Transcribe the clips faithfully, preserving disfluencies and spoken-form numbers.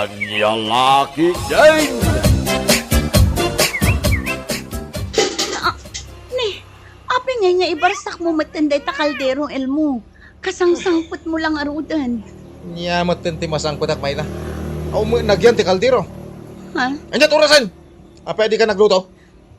Ania la ketdin? Ah, ni, apay ngay nga ibarsakmo metten dayta kaldero, Elmo? Kasangsangpetmo la ngaruden. Ania metten ti masangpetak, Myla? Aw met nagyan ti kaldero. Ha? Ania't orasen? Apay a dika nagluto?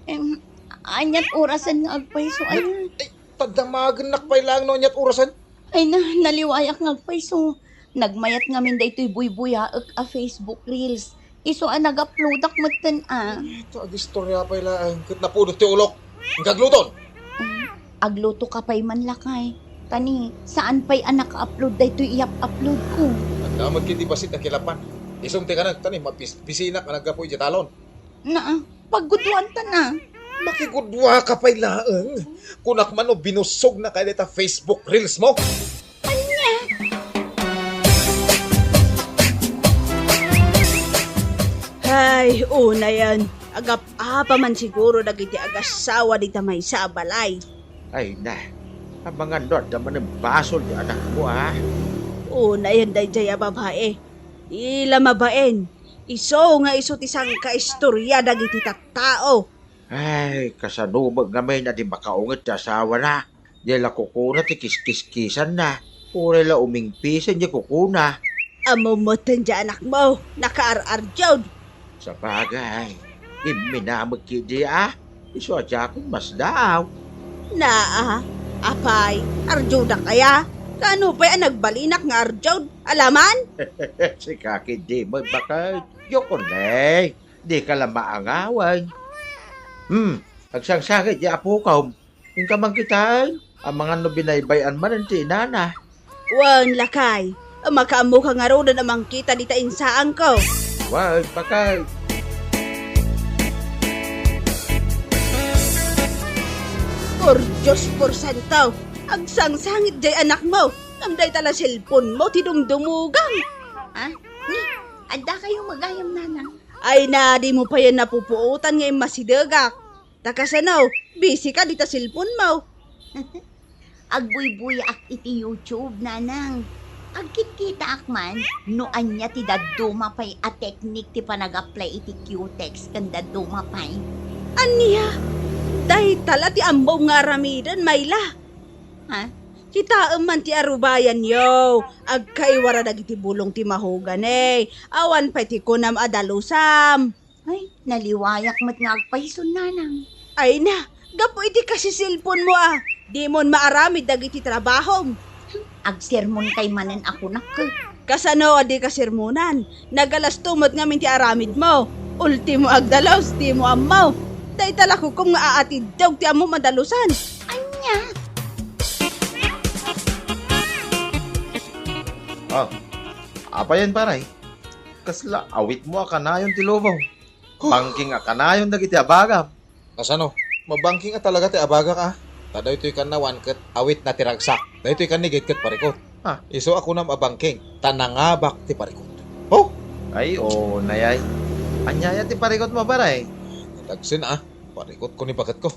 Em, ania't orasen nga agpayso, ay? Ay, ta damagennak pay laeng no ania't orasen. Ay na, naliwayak nga agpayso. Nagmayat ngamin daytoy buybuyaek a Facebook Reels. Isu a nag-uploadak metten a. Ita, agistorya pay laeng ket napudot ti ulok. Inka agluton. Em, agluto ka pay man, lakay. Ta ni, saan pay a naka-upload daytoy iyap-upload ko. Adda met ketdi bassit a kilapan. Isum ti kanek, ta ni, mapis-, pisinak a naggapu idiay talon. Naa, pagguduanta na. Makiguduaka pay laeng. Kunak man no binussogna kay dayta Facebook Reels mo. Ania? Ay, unayen, agap-apa man siguro dagiti agassawa dita maysa a balay. Ay na, amangan no adda manen basol ti anakmo, a? Unayen daydiay a babai. Ila mabain. Isu nga isu ti sangkaistorya dagiti tattao. Ay, kasano met ngamin a di makaunget ti asawana? Diay la kukuna ti kiskiskisanna. Uray la umingpisen diay kukuna. Ammom metten diay anakmo, nakaar-ardiod. Sabagay, imminameg ketdi a. Isu a diakon masdaaw. Naa, apay, ardiodakay a? Kaano pay a nagbalinak nga ardiod? Alaman? Sika ketdi met baket. Diokon ne. Dika la maangawan. Hmm, agsangsangit diay apokom. Inka man kitaen, amangan no binaybay-an manen ti inana. Wen, lakay, makaammoka ngaruden a mangkita dita insaanko. Wen, baket. Por Dios, por santo, agsangsangit diay anakmo. Ngem dayta la cellphone mo ti dumdumugang. Ha? Ni, adda kayo magayam, nanang? Ay na, dimo payen napupuotan nga immasidegak. Ta kasano, busy ka dita cellphone mo. Agbuybuyaak iti YouTube, nanang. Agkitkitaak man no ania ti dadduma pay a teknik ti panag-apply iti cutex ken dadduma pay. Ania? Dayta la ti ammom nga aramiden, Myla. Ha? Kitaem man ti arubayanyo. Agkaiwara dagiti bulong ti mahogani. Awan pay ti kunam a dalusam. Ay, naliwayak met nga agpayson, nanang. Ay na, gapu iti kasiselponmo a, dimon maaramid dagiti trabahom. Agsermonkay manen a kunak. Kasano a dika sermonan? Nagalasto met ngamin ti aramidmo. Ultimo agdalus, dimo ammo. Dayta la kukum nga aatiddog ti ammom a dalusan. Ania? Ah, apayen, pare? Kasla awitmo a kanayon ti lubong. Huh. Bangking a kanayon dagiti abagam. Kasano? Mabangking a talaga ti abagak a. Ta daytoy kannawan ket awitna ti ragsak. Daytoy kannigit ket parikut. Ah. Isu a kunam a bangking, ta nangabak ti parikut. Oh! Ay, o, nayay. Aniaya ti parikutmo, pare? Tagsen a, parikutko ni baketko.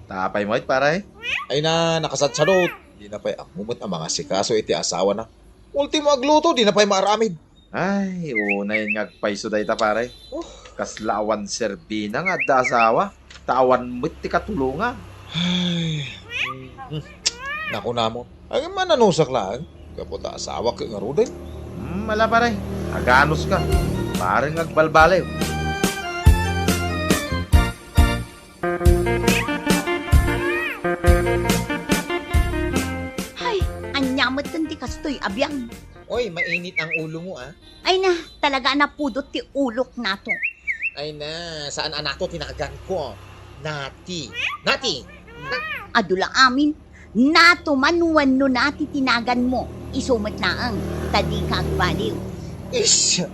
Ta apay met, pare? Ay na, nakasadsadot. Dina pay ammo met a mangasikaso iti asawana. Ultimo agluto, dina pay maaramid. Ay, unayen nga agpayso dayta, pare. Oh. Kasla awan serbina nga adda asawa, ta awan met ti katulongan. Ay, mm, nakunamon. Ay, mananusak laeng. Gapu ta asawak ket ngaruden. Hmm, ala, pare. Aganuska. Pare nga agbalbaliw. Hay, ania metten ti kastoy a biag? Oy, mainit ang ulo mo, ah. Ay na, talaga a napudot ti ulok nato. Ay na, saan a nato tinaganko? Nati. Nati! Adu la amin. Nato man wenno Nati tinaganmo. Isu met laeng, ta dika agbaliw. Ish!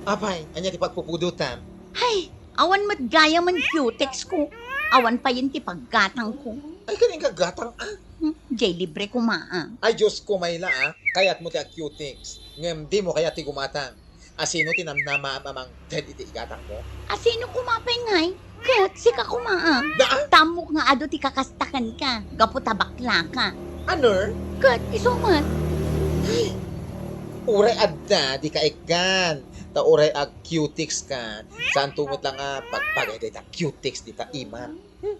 Apay, ania ti pagpupudotam? Hay, awan met gayam a cutex ko. Awan payen ti paggatangko. Ay, ket inka gatang, ah? Hmm, jay libre koma, ah. Ay, Diyos ko, Myla, ah. Kayatmo ti ag-cutex, ngem dimo kayat ti gumatang. Asino ti namnamaam a mangted iti igatangmo? Asino koma pay ngay? Ket sika koma, ah. Daan? Tamok nga adu ti kakastakanka, gapu ta baklaka. Ano? Ket isu met. Ay, uray adda, dika ikkan. Ta uray ag-cutex ka, saanto met la nga pagbagay dayta cutex dita imak.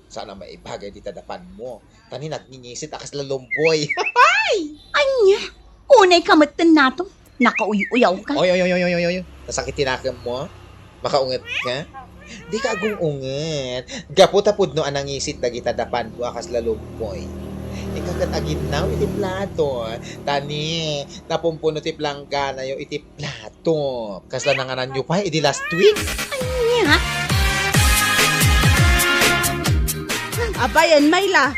Saan a maibagay dita dapanmo. Ta ni nagngingisit a kasla lumboy. Ania? Unay ka metten nato. Nakauy-uyaw ka. Oy, oy, oy, oy, oy, oy, oy. Nasakit ti nakemmo? Makaunget ka? Dika agung-unget. Gapu ta pudno a nangisit dagita dapanmo a kasla lumboy. Ika ket aginnaw iti plato. Ta ni, napumpuno ti plangganayo iti plato. Kasla nangananyo pay idi last week? Ania? Abayan, Mayla.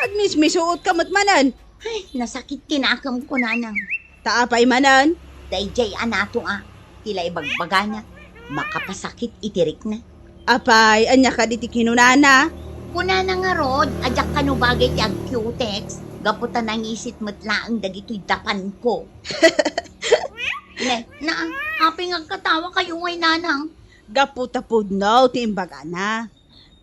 Agmismisuot ka met manen. Ay, nasakit ti nakemko, nanang. Ta apay manen? Daydiay a nato a, ti la ibagbagana, makapasakit iti rikna. Apay, ania kadi ti kinunana? Kunana ngarud a diak kano bagay ti ag-cutex, gapu ta nangisit met laeng dagitoy dapanko. Ne, na, apay nga agkatawa kayo ngay, nanang? Gapu ta pudno ti imbagana.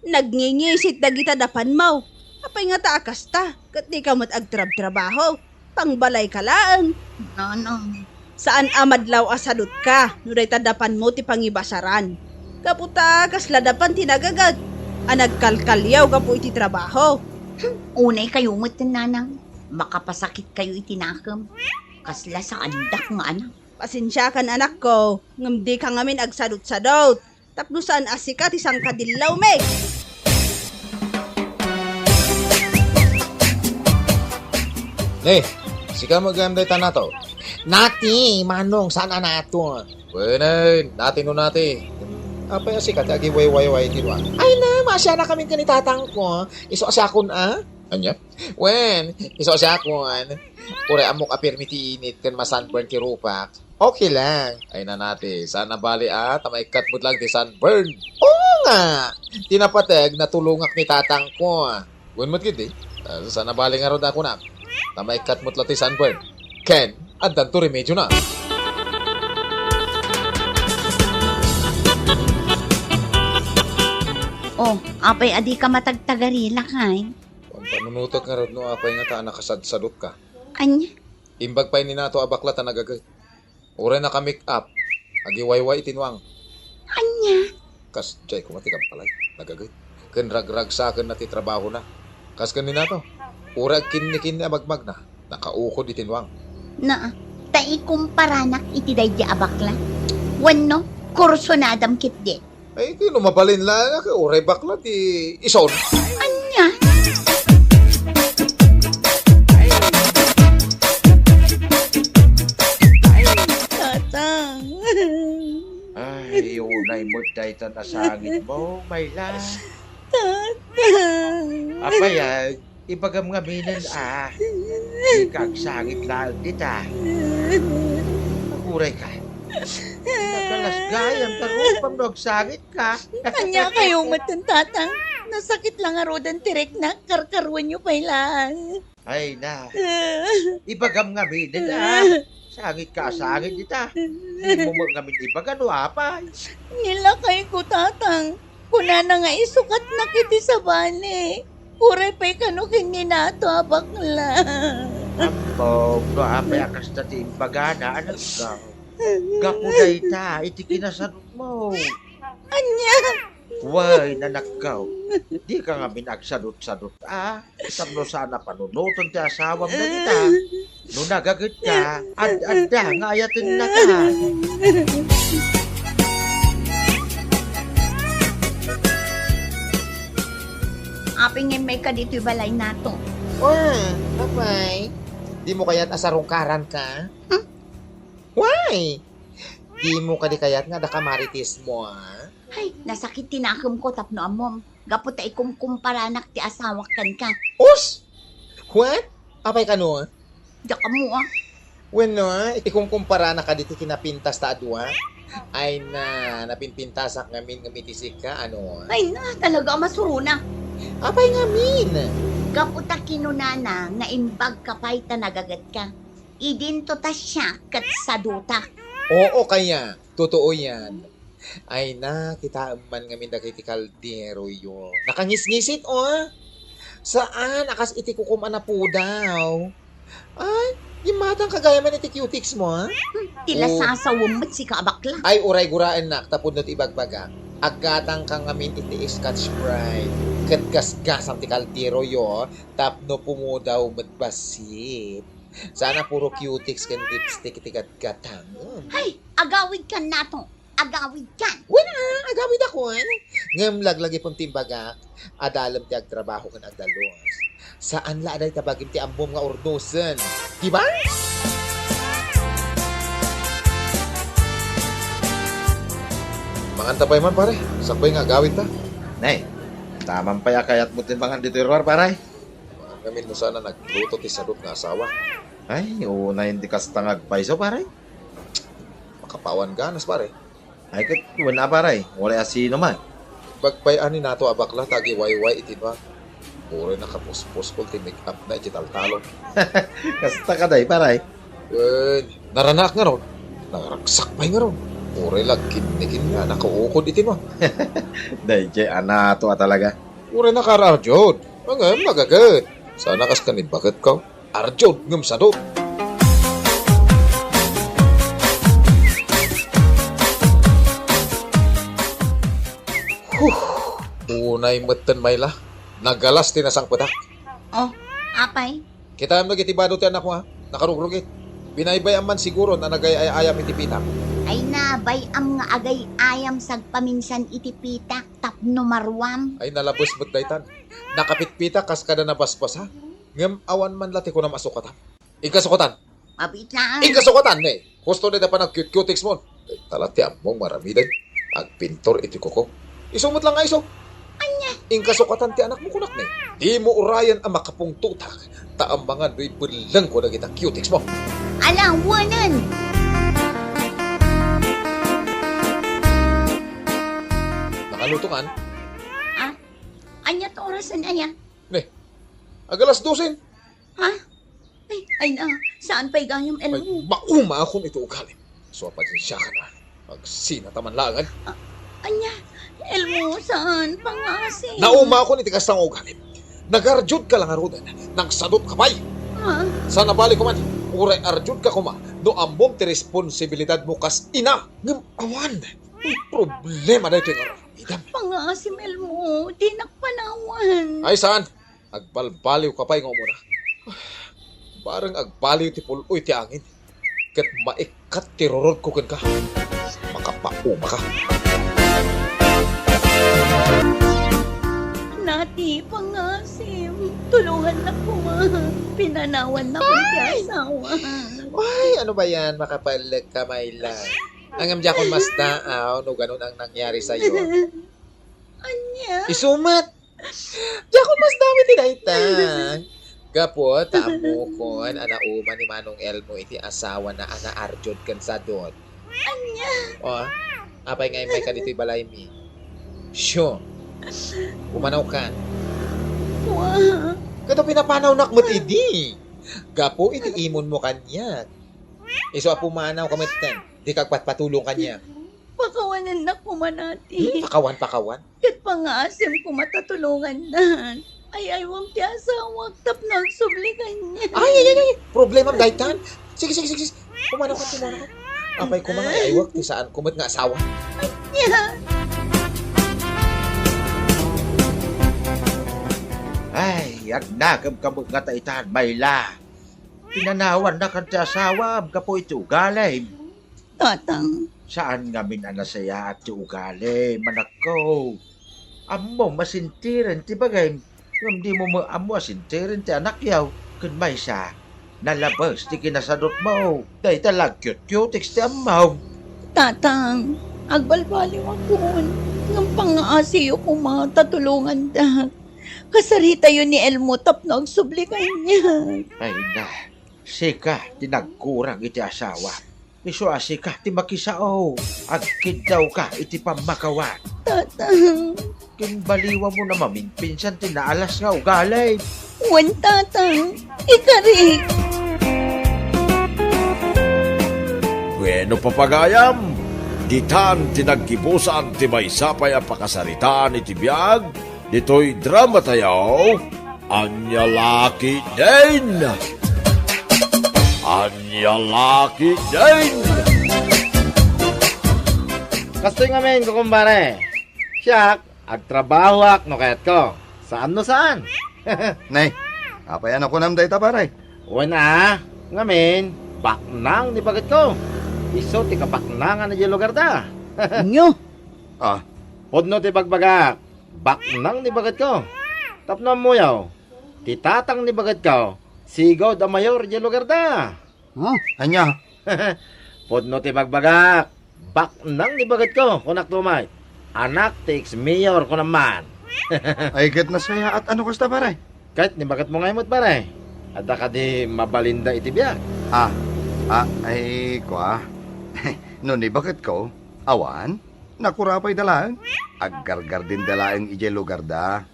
Nagngingisit dagita dapanmo. Apay ngata a kasta, ket dika met agtrabtrabaho? Pangbalayka laeng. Nanang. Saan a madlaw a sadutka no dayta dapanmo ti pangibasaran. Gapu ta kasla dapan ti nagaget a nagkalkaliaw gapu iti trabaho. Hmm, unay kayo met, nanang. Makapasakit kayo iti nakem. Kasla saandak nga anak. Pasensiakan, anakko, ngem dika ngamin agsadutsadut. Tapno saan a sika ti sangkadillawmi. Ne, sika met gayam dayta nato. Nati, manong, saan a nato? Wenen, nati no nati. Apay a sika ti agiwaywayway iti ruar? Ay na, maasianakami ken ni tatangko. Isu a siakon a? Ania? Wen, isu a siakon. Uray ammok a pirmi ti init ken masunburn ti rupak. Okay lang. Ay, nanati, saan a bali a, ta maikkat met lang ti sunburn. Oo nga! Ti napateg, natulongak ni tatangko. Wen met ketdi, ah, saan a bali ngarud a kunak. Ta maikkat met lang ti sunburn. Ken, addanto remedyona. Oh, apay a dika matagtagarila, kay? Pampanunotek ngarud no apay ngata a nakasadsadutka. Ania? Imbag pay ni nato a bakla ta nagaget. Uray naka-make up, agiwayway iti nuang. Ania? Kasdiay koma ti kabalay, nagaget. Ken ragragsakenna ti trabahona. Kas ken ni nato, uray agkinnikinni a magmagna, nakaukod iti nuang. Naa, ta ikumparanak iti daydi a bakla. Wenno, kursunadam ketdi. Ay, kano mabalin laeng a ket uray bakla ti ison? Ania? Tatang. Ay, unay met dayta nasangitmo, Mayla. Tatang. Apay, ah, ibagam ngaminen a, dika agsangit laeng dita. Aguray ka. Nakalasgayam ta rupam no agsangit ka. Ania kayo met, tatang? Nasakit lang ngaruden ti riknak, karkaruenyo pay laeng. Ay na. Ibagam ngaminen a, sangit ka a sangit dita. Dimo met ngamin ibaga no apay. Nilakayko, tatang. Kunana nga isukatnak iti sabali. Uray pay kano ken ni nato a bakla. Ammok no apay a kasta ti imbagana, anakko. Gapu dayta iti kinasadutmo. Ania? Wen, anakko. Dika ngamin agsadutsadut a. Tapno saan a panunoten ti asawam dagita. No nagagetka, ad-adda nga ayatennaka. Apay nga immayka ditoy balaynato? Wa, apay. Dimo kayat a sarungkaranka? Hmm? Why? Dimo kadi kayat nga adda kamaritismo, a? Ay, nasakit ti nakemko tapno ammom. Gapu ta ikumkumparanak ti asawak kenka. Us! What? Apay kano? Diak ammo, a. Wenno, a, ikumkumparanak kadi ti kinapintas ta a dua? Ay na, napinpintasak ngamin ngem iti sika, ano? Ay na, talaga a masuronak. Apay ngamin? Gapu ta kinunana nga imbagka pay ta nagagetka. Idinto ta siak ket saduta. Oo, kaya. Totoo yan. Ay na, kitaem man ngamin dagiti kalderoyo. Nakangisngisit, o. Saan a kas iti kukum a napudaw. Ay, gimmatangka gayam iti cutex mo, ha? Hmm, ti lasasawem met sika a bakla. Ay, uray guraennak, tapno ti ibagbagak. Aggatangka ngamin iti Scotch Brite. Ket gasgasam ti kalderoyo, tapno pumudaw met bassit. Sana puro cutex ken lipstick iti gatgatangem. Hay, agawidkan nato. Agawidkan. Wen a, agawidakon. Ngem laglagipem ti imbagak, adalem ti agtrabaho ken agdalus. Saan la a dayta bagim ti ammom nga urnosen. Di ba? Manganta pay man, pare. Sakbay nga agawidta. Nay, taman pay a kayatmo ti mangan ditoy ruar, pare. Ngamin mo sana nagluto ti sadut nga asawa. Ay, unayen ti kasta nga agpayso, pare. Makapawan ganas, pare. Ay, ket wen a, pare, uray asino man. Bagpay ani nato a bakla ta agiwayway iti nuang. Uray nakapuspos ti make-up na iti taltalon. Kasta ka day, pare. Wen, naranaak ngarud. Naragsak pay ngarud. Uray la kinnikin nga nakaukod iti nuang. Dayjay a nato a talaga. Uray nakaarjud. Ngem nagaget. Sana kas kanibaketko. Arjud ngem sadut. Huh. Unay metten, Mayla. Nagalas ti nasangpetak. Oh, apay? Kitaem dagiti bado ti anakmo, ha? Nakarugrugit. Binaybay-am man siguro a nagay-ay-ayam iti pitak. Ay na, bay-am nga agay-ayam sagpaminsan iti pitak tapno maruam. Ay, nalabes met daytan. Nakapitpitak kas kada nabasbasa. Ngem awan man la ti kunam a sukatam. Inka sukatan. Mabiit lang. Inka sukatan, ne. Husto dayta panagcute-cutex mo. Dayta la ti ammong maramiden. Agpintor iti kuko. Isu met lang nga isu. Ania? Inka sukatan ti anakmo, kunak, ne. Dimo urayen a makapungtotak. Ta amangan no ibellengko dagita cutex mo. Ala, wanen. Nakaluto kan? Ah? Ania ti orasen aya? Ne. Agalas dosen. Ha? Ay, ay na, saan pay gayam, Elmo? Ay, maumakon iti ugalim. So, pasensiakan, ha. Agsinata man laengen. Ah, ania? Elmo, saan? Pangngaasim. Naumakon iti kasta nga ugalim. Nagarjudka la ngaruden. Nagsadutka pay. Ha? Sa nabali ko man, uray arjudka koma, no ammom ti responsibilidadmo kas ina. Ngem awan. Problema daytoy nga aramidem. Pangngaasim, Elmo, dinak panawan. Ay, saan? Agbalbaliwka pay nga umuna. Bareng agbaliw ti pul-oy ti angin. Ket maikkat ti rurodko kenka. Makapaumaka. Nati, pangngaasim, tulongannak koma. Pinanawannak ti asawa. Ay, ano ba yan? Makapaellek ka, Mayla. Ngem diakon masdaaw no ganun ang nangyari sayo. Ania? Isu met. Diakon masdaaw iti dayta. Gapu ta ammokon a nauman ni Manong Elmo iti asawana a naarjud ken sadut. Ania? O, apay nga immayka ditoy balaymi? Sio. Pumanawkan. Wa. Ket no pinapanawnak met idi. Gapu iti imunmo kaniak. Isu a pumanawka metten. Dika agpatpatulong kaniak. Pakawanennak koma nati. Hmm, pakawan, pakawan. Ket pangngaasim koma ta tulongannak. Ay-aywem ti asawak tapno agsubli kaniak. Ay, ay, ay, ay. Problemam daytan. Sige, sige, sige, sige. Pumanawka, pumanawka. Apay koma nga ay-aywek ti saanko met nga asawa. Ania? Ay, agnakemka met ngata itan, Mayla. Pinanawannakan ti asawam gapu iti ugalim. Tatang. Saan ngamin a nasayaat ti ugalim, anakko. Ammom a sentiren ti bagim, ngem dimo met ammo a sentiren ti anakyo. Ken maysa, nalabes ti kinasadutmo. Dayta la agcute-cutex ti ammom. Tatang, agbalbaliwakon, ngem pangngaasim koma ta tulongandak. Kasaritayo ni Elmo tapno agsubli kaniak. Ay na, sika ti nagkurang iti asawa. Isu a sika ti makisao. Agkiddawka iti pammakawan. Tatang. Ken baliwamon a maminpinsan ti naalas nga ugalim. Wen, Tatang. Ikarik. Bueno, papagayam, ditan ti naggibusan ti maysa pay a pakasaritaan iti biag ditoy drama tayo, Ania La Ketdin. Ania la ketdin? Kastoy ngamin, kukumpare. Siak, agtrabahoak no kayatko. Saan no saan. Nay, apay a nakunam dayta, pare? Wen a, ngamin, baknang ni baketko. Isu ti kabaknangan idiay lugarda. Nyo? Ah. Pudno ti bagbagak, baknang ni baketko. Tapno ammoyo, ti tatang ni baketko, sigud a mayor idiay lugarda. Oh. Ania? Pudno ti bagbagak. Baknang ni baketko, kunak to met. Anak ti ex-mayor, kunam man. Ay, ket nasayaat a no kasta, pare. Ket ni baketmo ngay met, pare. Adda kadi mabalinda iti biag? Ah, ah, ay, kua. No ni baketko, awan. Nakurapay da laeng. Aggargardin da laeng idiay lugarda.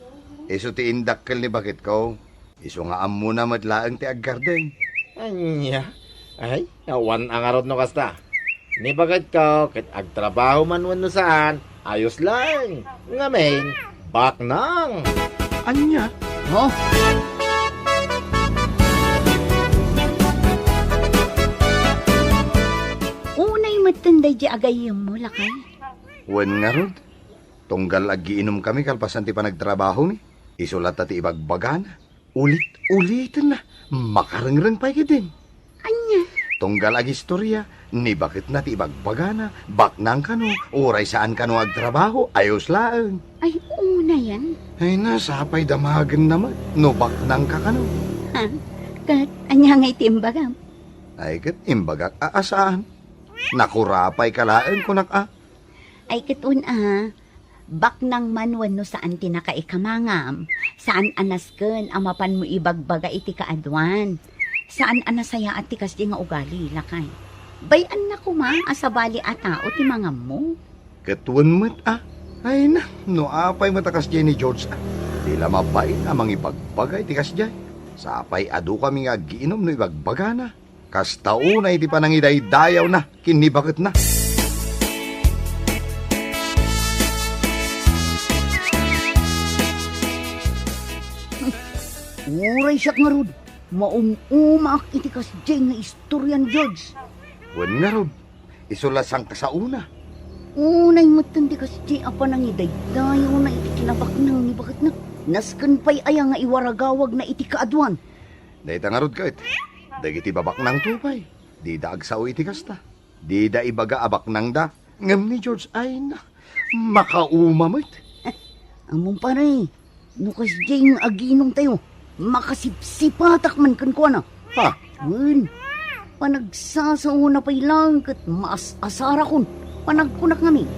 Isu ti indakkel ni baketko. Isu nga ammona met laeng ti aggarden. Ania? Ay, awan a ngarud no kasta. Ni baketko, ket agtrabaho man wenno saan, ayos laeng. Ngamin, baknang. Ania? Oh? Unay metten daydi agayyemmo, lakay. Wen ngarud, tunggal aggiinomkami kalpasan ti panagtrabahomi. Isu latta ti ibagbagana. Ulit-ulitenna. Makarengreng pay ketdin. Ania? Tunggal agistoria, ni baketna ti ibagbagana, baknang kano, uray saan kano agtrabaho, ayos laeng. Ay, unayen. Ay na, sapay damagenna met, no baknang ka kano. Ha? Ket ania ngay ti imbagam? Ay, ket imbagak a, a saan. Nakurapay ka laeng, kunak a. Ay, ket wen a, baknang man wenno saan ti nakaikamangam, saan a nasken a mapanmo ibagbaga iti kaaduan. Saan a nasayaat ti kasdi nga ugali, lakay. Bay-anna koma a sabali a tao ti mangammo. Ket wen met a. Ay na, no apay met a kasdiay ni George a. Di la mabain a mangibagbaga iti kasdiay. Sapay adu kami nga aggiinom no ibagbagana. Kasta unay ti panangidaydayawna ken ni baketna. Uray siak ngarud, maum-umaak iti kasdiay nga istorian, George. Wen ngarud, isu la sangkasaona. Unay metten ti kasdiay a panangidaydayawna iti kinabaknang ni baketna. Nasken pay aya nga iwaragawagna iti kaaduan? Dayta ngarud ket, dagiti babaknangto pay, dida agsao iti kasta. Dida ibaga a baknangda, ngem ni George ay na, makauma met. Ammom pare, no kasdiay nga agiinomtayo, makasipsipatak man kenkuana. Ha? Wen, panagsasaona pay laeng ket maas-asarakon. Panagkunak ngamin,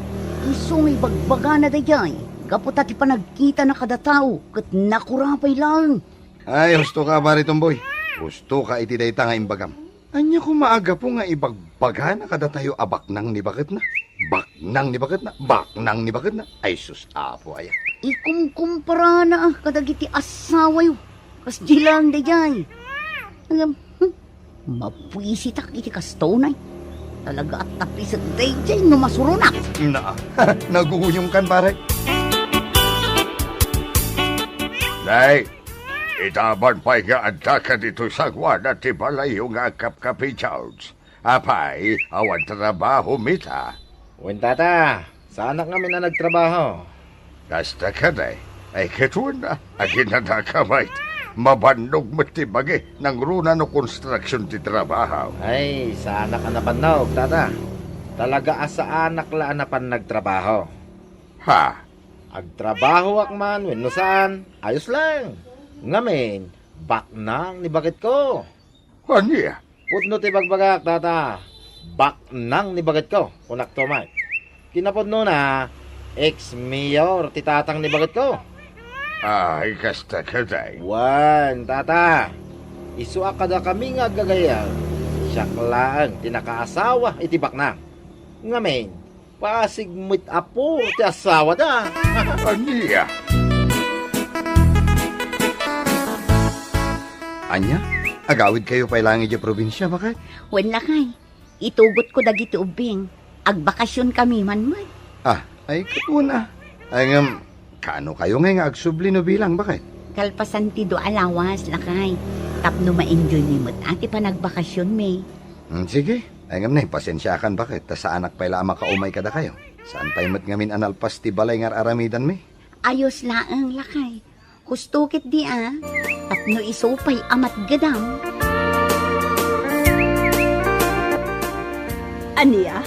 isu nga ibagbagana daydiay, gapu ta ti panagkitana kada tao ket nakurapay laeng. Ay, husto ka, Pare Tomboy. Husto ka iti dayta nga imbagam. Ania koma a gapu nga ibagbagana kadatayo a baknang ni baketna? Baknang ni baketna? Baknang ni baketna? Ay, sus, Apo, aya. Ikumkumparana kadagiti asawayo. Kasdi laeng daydiay. Ngem, hmm, mapuisitak iti kasta unay. Talaga a tapiset daydiay no masuronak. Na, naguyongkan, pare. Nay, itaban pay nga adda ka ditoy sangoanan ti balayyo nga agkapkapi, George. Apay, awan trabaho, mita? Wen, tata, saanak ngamin a nagtrabaho. Kasta kadi, ay ket wen a, aginana ka met. Mabannog met ti bagi, nangruna no konstruksion ti trabaho. Ay, saanak a nabannog, tata. Talaga a saanak la a napan nagtrabaho. Ha? Agtrabahoak man wenno saan, ayos lang. Ngamin, baknang ni baketko. Ania? Pudno ti bagbagak, tata. Baknang ni baketko, kunak to met. Kinapudnona, ex-mayor ti tatang ni baketko. Ay, kasta kadi. Wen, tata. Isu a kadakami nga aggagayyem, siak laeng ti nakaasawa iti baknang. Ngamin, pasig met a puro ti asawada. Ania? Ania? Agawidkayo pay laeng idiay probinsia, baket? Wen, lakay. Itugotko dagiti ubbing. Agbakasionkami man met. Ah, ay, ket wen a. Ay, ngem, kaano kayo ngay nga agsubli no bilang, baket? Kalpasan ti dua a lawas, lakay. Tapno ma-enjoy mi met a ti panagbakasionmi. Hmm, sige. Ay ngem ne, pasensiakan baket, ta saanak pay la a makaumay kadakayo. Saan pay met ngamin a nalpas ti balay nga ar-aramidanmi. Ayos laeng, lakay. Husto ketdi a, tapno isu pay a matgedam. Ania?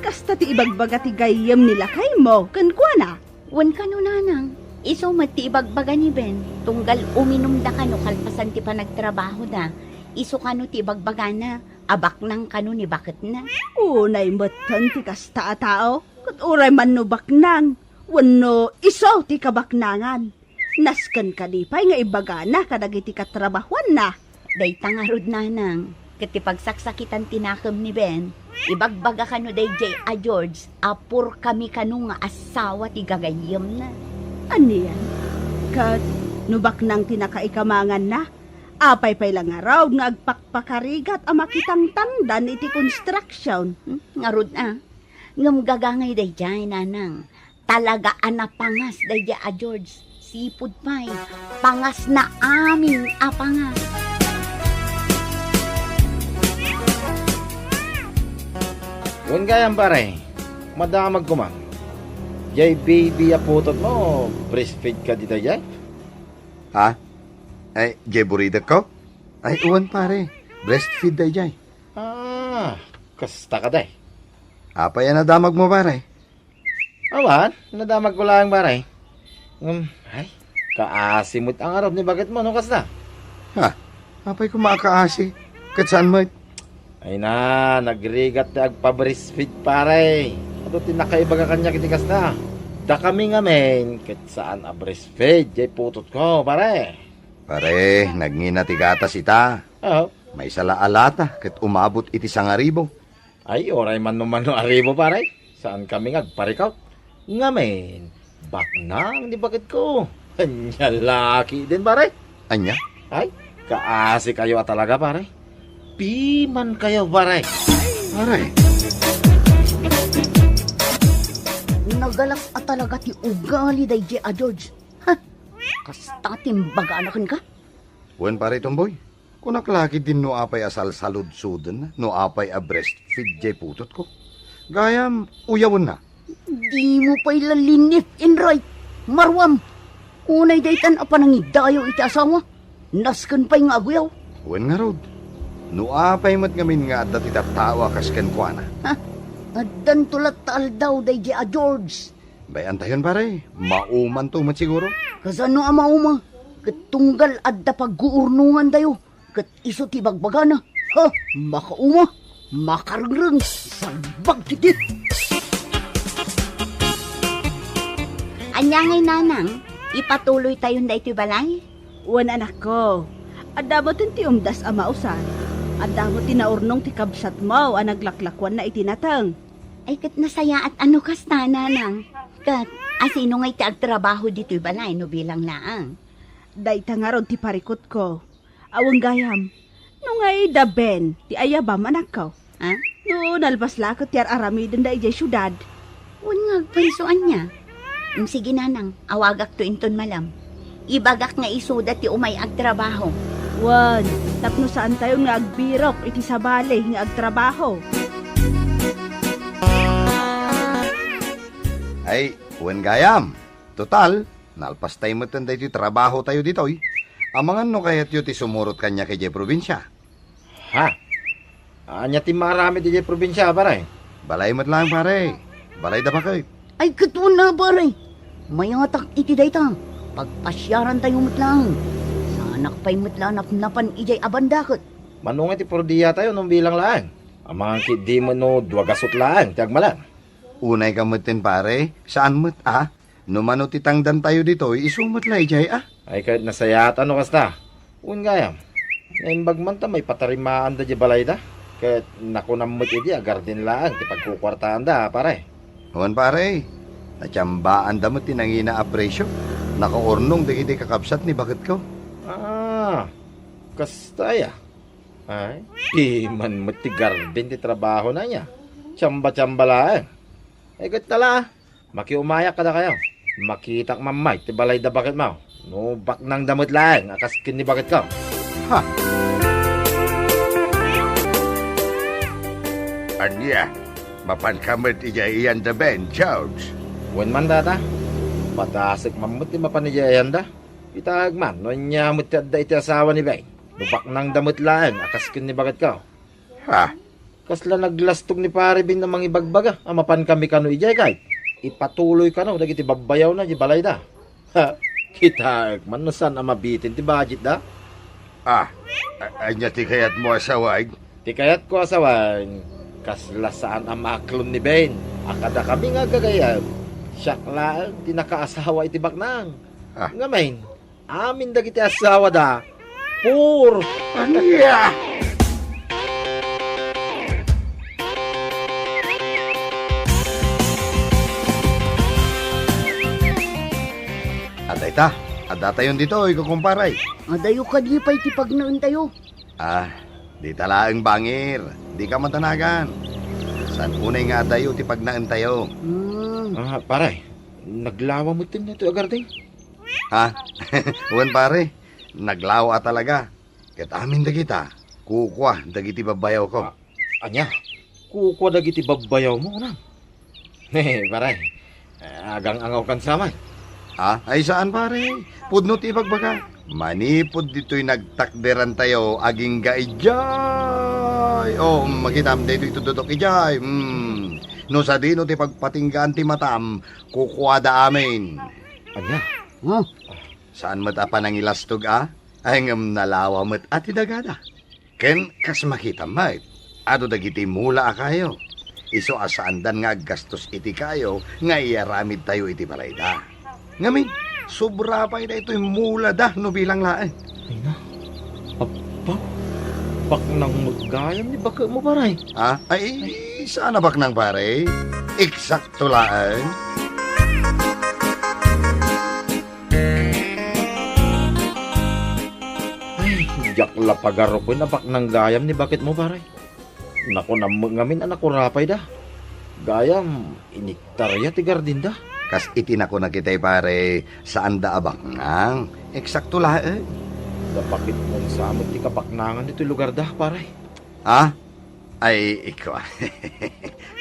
Kasta ti ibagbaga ti gayyem ni lakaymo kenkuana? Wen kano, nanang, isu met ti ibagbaga ni Ben, tunggal uminumda kano kalpasan ti panagtrabahoda. Isu kano ti ibagbagana a baknang kano ni baketna. Unay metten ti kasta a tao, ket uray man no baknang, wenno isu ti kabaknangan. Nasken kadi pay nga ibagana kadagiti katrabahuanna. Dayta ngarud, nanang, ket ti pagsaksakitan ti nakem ni Ben, ibagbaga kano daydiay a George a purkami kano nga asawa ti gagayyemna. Anian? Ket no baknang ti nakaikamanganna, apay pay la ngarud nga agpakpakarigat a makitangtangdan iti construction? Hmm, ngarud a. Ngem gagangay daydiay, nanang. Talaga a napangas daydiay a George. Sipud pay, pangasna amin a pangas. Wen gayam, pare, madamag koma. Jay baby a putotmo, breastfeed kadi daydiay? Ha? Ay, jay buridekko? Ay, wen, pare. Breastfeed daydiay. Ah, kasta kadi. Apay a nadamagmo, pare? Awan, nadamagko laeng, pare. Ngem, ay, kaasi met a ngarud ni baketmo no kasta. Ha? Apay koma a kaasi? Ket saan met? Ay na, nagrigat ti agpa-breastfeed, pare. Adu ti nakaibaga kaniak iti kasta. Dakami ngamin, ket saan a breastfeed, jay putotko, pare. Pare, nagngina ti gatas ita. Oo. Maysa la a lata ket umabot iti sangaribu. Ay, uray man no mano a ribu, pare. Saan kami nga agparikot. Ngamin, baknang ni baketko. Ania la ketdin, pare. Ania? Ay, kaasi kayo a talaga, pare. Piman kayo, pare. Pare. Nagalak a talaga ti ugali daydiay a George. Ha? Kasta ti imbagana kenka? Wen, pare Tomboy, kunak la ketdin no apay a salsaludsoden, no apay a breastfeed jay putotko. Gayam, uyawenna. Dimo pay la linif, Inray. Maruam. Unay daytan a panangidayaw iti asawa. Nasken pay nga aguyaw. Wen ngarud, no apay met ngamin nga adda ti tattao a kas kenkuana. Ha? Addanto latta aldaw daydiay a George. Bay-antayon, pare. Maumanto met siguro. Kasano a mauma? Ket tunggal adda pagguurnongantayo, ket isu ti bagbagana. Ha? Makauma, makarengreng, salbag ti dit. Ania ngay, nanang, ipatuloytayon daytoy balay? Wen, anakko. Adda met ti umdas a mausar. Adda met ti naurnong ti kabsatmo a naglaklakuanna iti nateng. Ay, ket nasayaat a no kasta, nanang. Ket asino ngay ti agtrabaho ditoy balay no bilang laeng? Dayta ngarud ti parikutko. Awan gayam. No ngay da Ben, ti ayabam, anakko. Ha? No nalpas la ket ti ar-aramidenda idiay siudad. Wen nga agpayso ania? Mm, sige, nanang, awagakto inton malam. Ibagak nga isuda ti umay agtrabaho. Wen, tapno saantayon nga agbirok iti sabali nga agtrabaho. Ay, wen gayam. Total, nalpastay metten daytoy trabahotayo ditoy. Amangan no kayatyo ti sumurot kaniak idiay probinsia. Ha? Ania ti maaramid idiay probinsia, pare? Balay met laeng, pare. Balay da baket. Ay, ket wen a, pare. Mayatak iti dayta. Pagpasiarantayo met laeng. Saanak pay met la a napnapan idiay a banda ket. Mano nga ti purdiatayo no bilang laeng? Amangan ketdi met no dua gasut laeng ti agmalem. Unay ka metten, pare. Saan met a? No mano ti tangdantayo ditoy, isu met la idiay a. Ay, ket nasayaat a no kasta. Wen gayam. Naimbag man ta maipatarimaanda diay balayda. Ket nakunam met idi a garden laeng ti pagkukuartaanda, pare. Wen, pare. Natiambaanda met ti nangina a presio. Nakaurnong dagiti kakabsat ni baketko. Ah, kasta aya. Ay, piman met ti garden ti trabahona aya. Tiamba-tiamba laeng. Ay, ket tala. Makiumayak kadakayo. Makitak mammay ti balay da baketmo. No baknang da met laeng a kas ken ni baketko. Ha? Ania, mapanka met idiay iyanda, Ben, George? Wen man, Tata. Padasek man met ti mapan idiay iyanda. Itaek man no ania met ti adda iti asawa ni Ben. No baknangda met laeng a kas ken ni baketko. Ha? Kasla naglastog ni Pare Ben a mangibagbaga a mapankami kano idiay, kay ipatuloy kano dagiti babbayawna idiay balayda. Ha, kitaek man no saan a mabitin ti budgetda. Ah, a-, ania ti kayatmo a sawen? Ti kayatko a sawen, kasla saan a maaklon ni Ben a kadakami nga aggagayyem, siak laeng ti nakaasawa iti baknang. Ah. Ngamin, amin dagiti asawada, puro. Ania? Adda ita, addatayon ditoy, kukumpare. Adayo kadi pay ti pagnaentayo. Ah, dita laeng bangir, dika matanagan. Saan unay nga adayo ti pagnaentayo. Hmm. Ah, pare, naglawa metten ditoy a garden. Ha? Wen, pare, naglawa a talaga. Ket amin dagita, kukua dagiti babbayawko. Ah, ania? Kukua dagiti babbayawmo, kunam? Pare, agang-angawkan sa man. Ha? Ay, saan, pare. Pudno ti ibagbaga. Manipud ditoy nagtakderantayo, agingga idiay. Oh, makitam daytoy itudodok idiay. Hmm. No sadino ti pagpatinggaan ti matam, kukuada amin. Ania? Huh? Saan met a panangilastog a? Ay, ngem nalawa met a ti dagada. Ken kas makitam met, adu dagiti mula a kayo. Isu a saandan nga aggastos iti kayo nga iyaramidtayo iti balayda. Ngamin, sobra pay daytoy mulada no bilang laeng. Ay na, appa, baknang met gayam ni baketmo, pare. Ah, ay, saan a baknang, pare? Eksakto laeng. Ay, diak la pagarupen a baknang gayam ni baketmo, pare. Nakunam met ngamin a nakurapayda. Gayam, iniktarya ti gardinda. Kas iti nakunak itay, pare, saanda a baknang. Eksakto laeng. Da baketmo sa met ti kabaknangan ditoy lugarda, pare? Ha? Ay, ikua.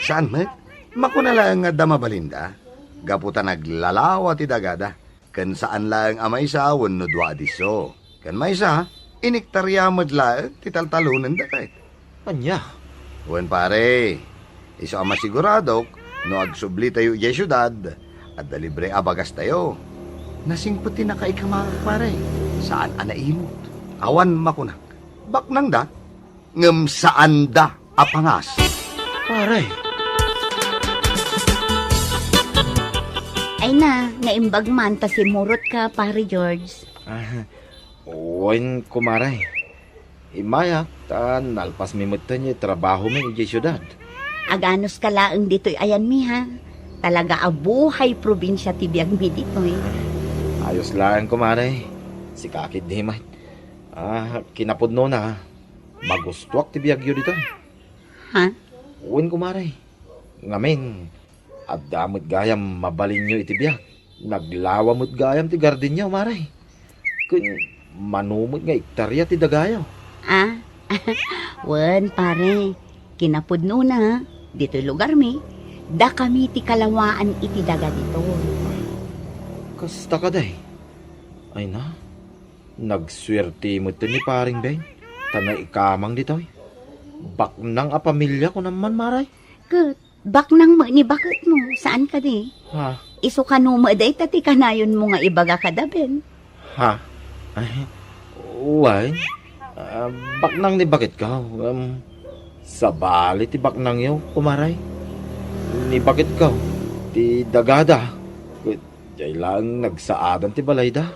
Saan met? Makuna laeng nga adda mabalinda. Gapu ta naglalawa ti dagada. Ken saan laeng a maysa wenno dua a disso. Ken maysa, iniktarya met laeng ti taltalonenda ket. Ania? Wen, pare, isu a masiguradok, no agsublitayo idiay siudad, adda libre a bagastayo. Nasingpet ti nakaikamaak, pare. Saan a naimut. Awan makunak. Baknangda, ngem saanda a pangas. Pare. Ay na, naimbag man ta simmurotka, Pare George. Ah, wen, kumare. Immayak ta nalpasmi metten ti trabahomi idiay siudad. Aganuska laeng ditoy ayanmi, ha? Talaga a buhay probinsia ti biagmi ditoy. Ayos laeng, kumare. Sika ketdi met. Ah, kinapudnona, magustuak ti biagyo ditoy. Ha? Wen, kumare. Ngamin, adda met gayam mabalinyo iti biag. Naglawa met gayam ti gardenyo, mare. Ken mano met nga ektarya ti dagayo. Ah? Wen, pare. Kinapudnona, ditoy lugarmi, dakami ti kalawaan iti daga ditoy. Kasta kadi? Ay na, nagsuerte met ni Paring Ben, ta naikamang ditoy. Baknang a pamilia, kunam man, mare. Ket baknang met ni baketmo, saan kadi? Ha? Isu kano met dayta ti kanayonmo nga ibaga kada Ben? Ha? Ay, wen. Ah, baknang ni baketko. Um, sabali ti baknangyo, kumare. Ni baketko, ti dagada. Ket diay laeng nagsaadan ti balayda.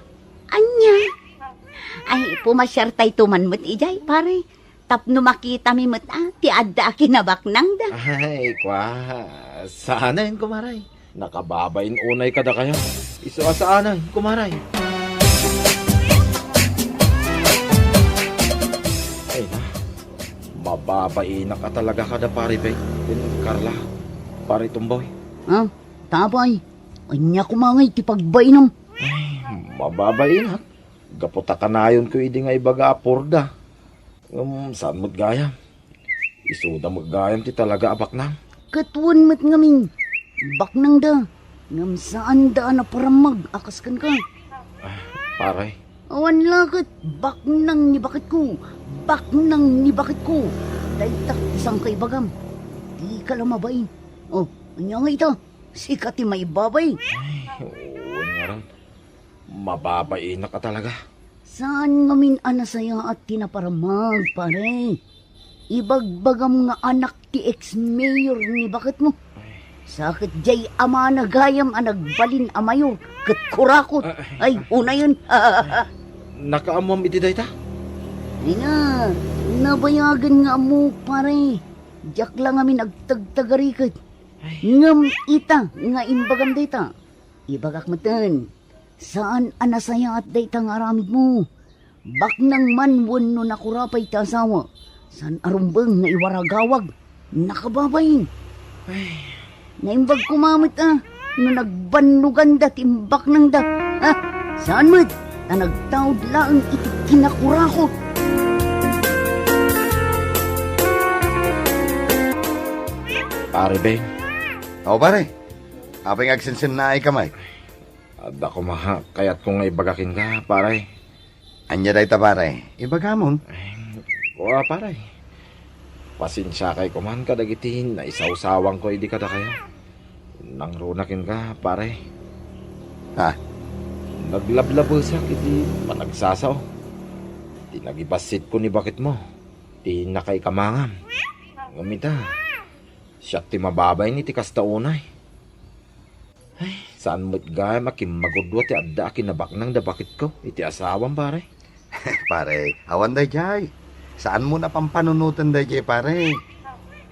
Ania? Ay, pumasiartayto man met idiay, pare. Tapno makitami met a, ti adda a kinabaknangda. Ay, kua, saanen, kumare. Nakababain unay kadakayo. Isu a saanen, kumare. Ay na, mababainak a talaga kada Pare Ben, ken Carla, Pare Tumboy. Ah, Tabay, ania koma ngay ti pagbainam? Ay, mababainak. Gapu ta kanayonko idi nga ibaga a purda. Ngem saan met gayam. Isuda met gayam ti talaga a baknang. Ket wen met ngamin, baknangda, ngem saanda a naparammag a kas kenka. Ah, pare. Awan la ket baknang ni baketko, baknang ni baketko. Dayta ti sangkaibagam. Dika la mabain. O, ania nga ita? Sika ti maibabain. Ay, wen ngarud. Mababainak a talaga. Saan ngamin a nasayaat ti naparammag, pare? Ibagbagam nga anak ti ex-mayor ni baketmo. Sa ket diay amana gayam a nagbalin a mayor ket kurakot. Ah, ay, unayen. Nakaammoam iti dayta? Ay nga, nabayagen nga ammok, pare. Diak la ngamin agtagtagariket. Ay. Ngem ita nga imbagam dayta, ibagak metten, saan a nasayaat dayta nga aramidmo. Baknang man wenno nakura pay ti asawa, saan a rumbeng nga iwaragawag, nakababain. Ay. Naimbag koma met a, no nagbannoganda ti imbaknangda. Ha? Saan met, ta nagtaud laeng iti kinakurakot. Pare Ben. O, pare. Apay nga agsensennaayka met? Adda koma kayatko nga ibaga kenka, pare. Ania dayta, pare? Ibagamon. Ay, wa, pare. Pasensiakay koman kadagiti naisawsawanko idi kadakayo. Nangruna kenka, pare. Ha? Naglablabesak iti panagsasao. Ti nagibassitko ni baketmo, ti nakaikamangam. Ngem ita, siak ti mababain iti kasta unay. Ay, saan met gayam a kimmagudua ti adda a kinabaknang da baketko iti asawam, pare. Pare, awan daydiay. Saanmo a pampanunoten daydiay, pare.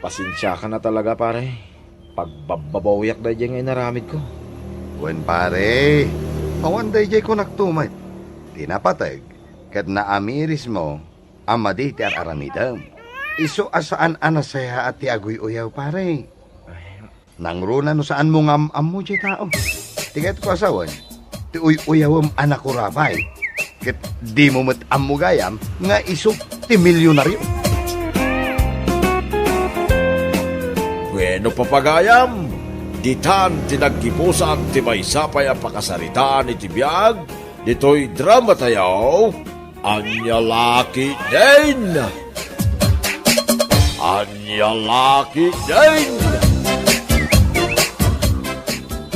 Pasensiakan a talaga, pare. Pagbabbabawiak daydiay nga inaramidko. Wen, pare. Awan daydiay kunakto met. Ti napateg, ket naamirismo a madi ti ar-aramidem. Isu a saan a nasayaat ti aguy-uyaw, pare. Ay, nangruna no saanmo nga am-ammo diay tao. Ti kayatko a sawen, ti uy-uyawem a nakurabay. Ket dimo met ammo gayam nga isu ti milyonario. Bueno, papagayam, ditan ti naggibusan ti maysa pay a pakasaritaan iti biag ditoy drama tayo, Ania La Ketdin! Ania La Ketdin!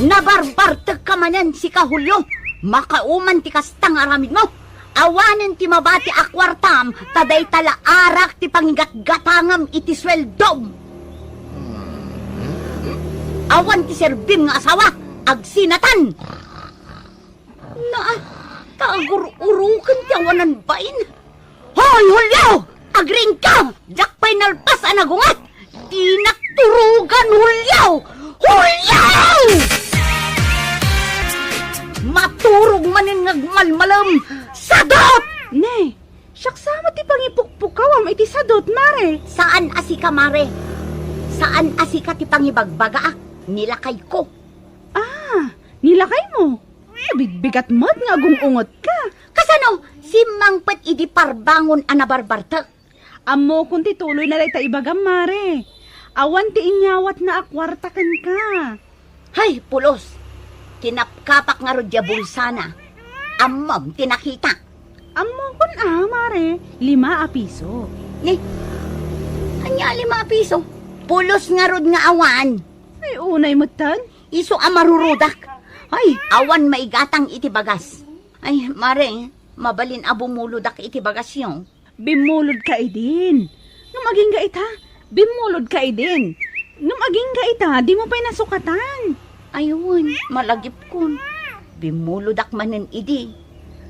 Nabarbartekka manen, sika, Julio. Makauman ti kasta nga aramidmo. Awanen ti mabati a kuartam, ta dayta la arak ti pangigatgatangam iti sueldom. Awan ti serbim nga asawa, agsinatan. Naa, ta agur-uruken ti awanan bain. Hoy, Julio! Agriingka! Diak pay nalpas a nagunget! Dinak turugan, Julio! Julio! Maturog manen nga agmalmalem! Sadot! Ne, siak sa met ti pangipukpukawam iti sadot, mare. Saan a sika, mare. Saan a sika ti pangibagbagaak. Nilakayko. Ah, nilakaymo? Bigbigat met nga agung-ungetka. Kasano? Simmangpet idi parbangon a nabarbartek. Ammokon ti tuloyna dayta ibagam, mare. Awan ti inyawatna a kuarta kenka. Hay, pulos! Kinapkapak ngarud diay bulsana. Ammom ti nakita. Ammokon a, mare. Lima a piso. Ni, ania a lima a piso? Pulos ngarud nga awan. Ay, unay metten. Isu a marurudak. Ay, awan maigatang iti bagas. Ay, mare, mabalin a bumulodak iti bagasyo. Bimmulodka idin. Ngem agingga ita, bimmulodka idin. Ngem agingga ita, dimo pay nasukatan. Ay wen, malagipkon. Bimmulodak manen idi.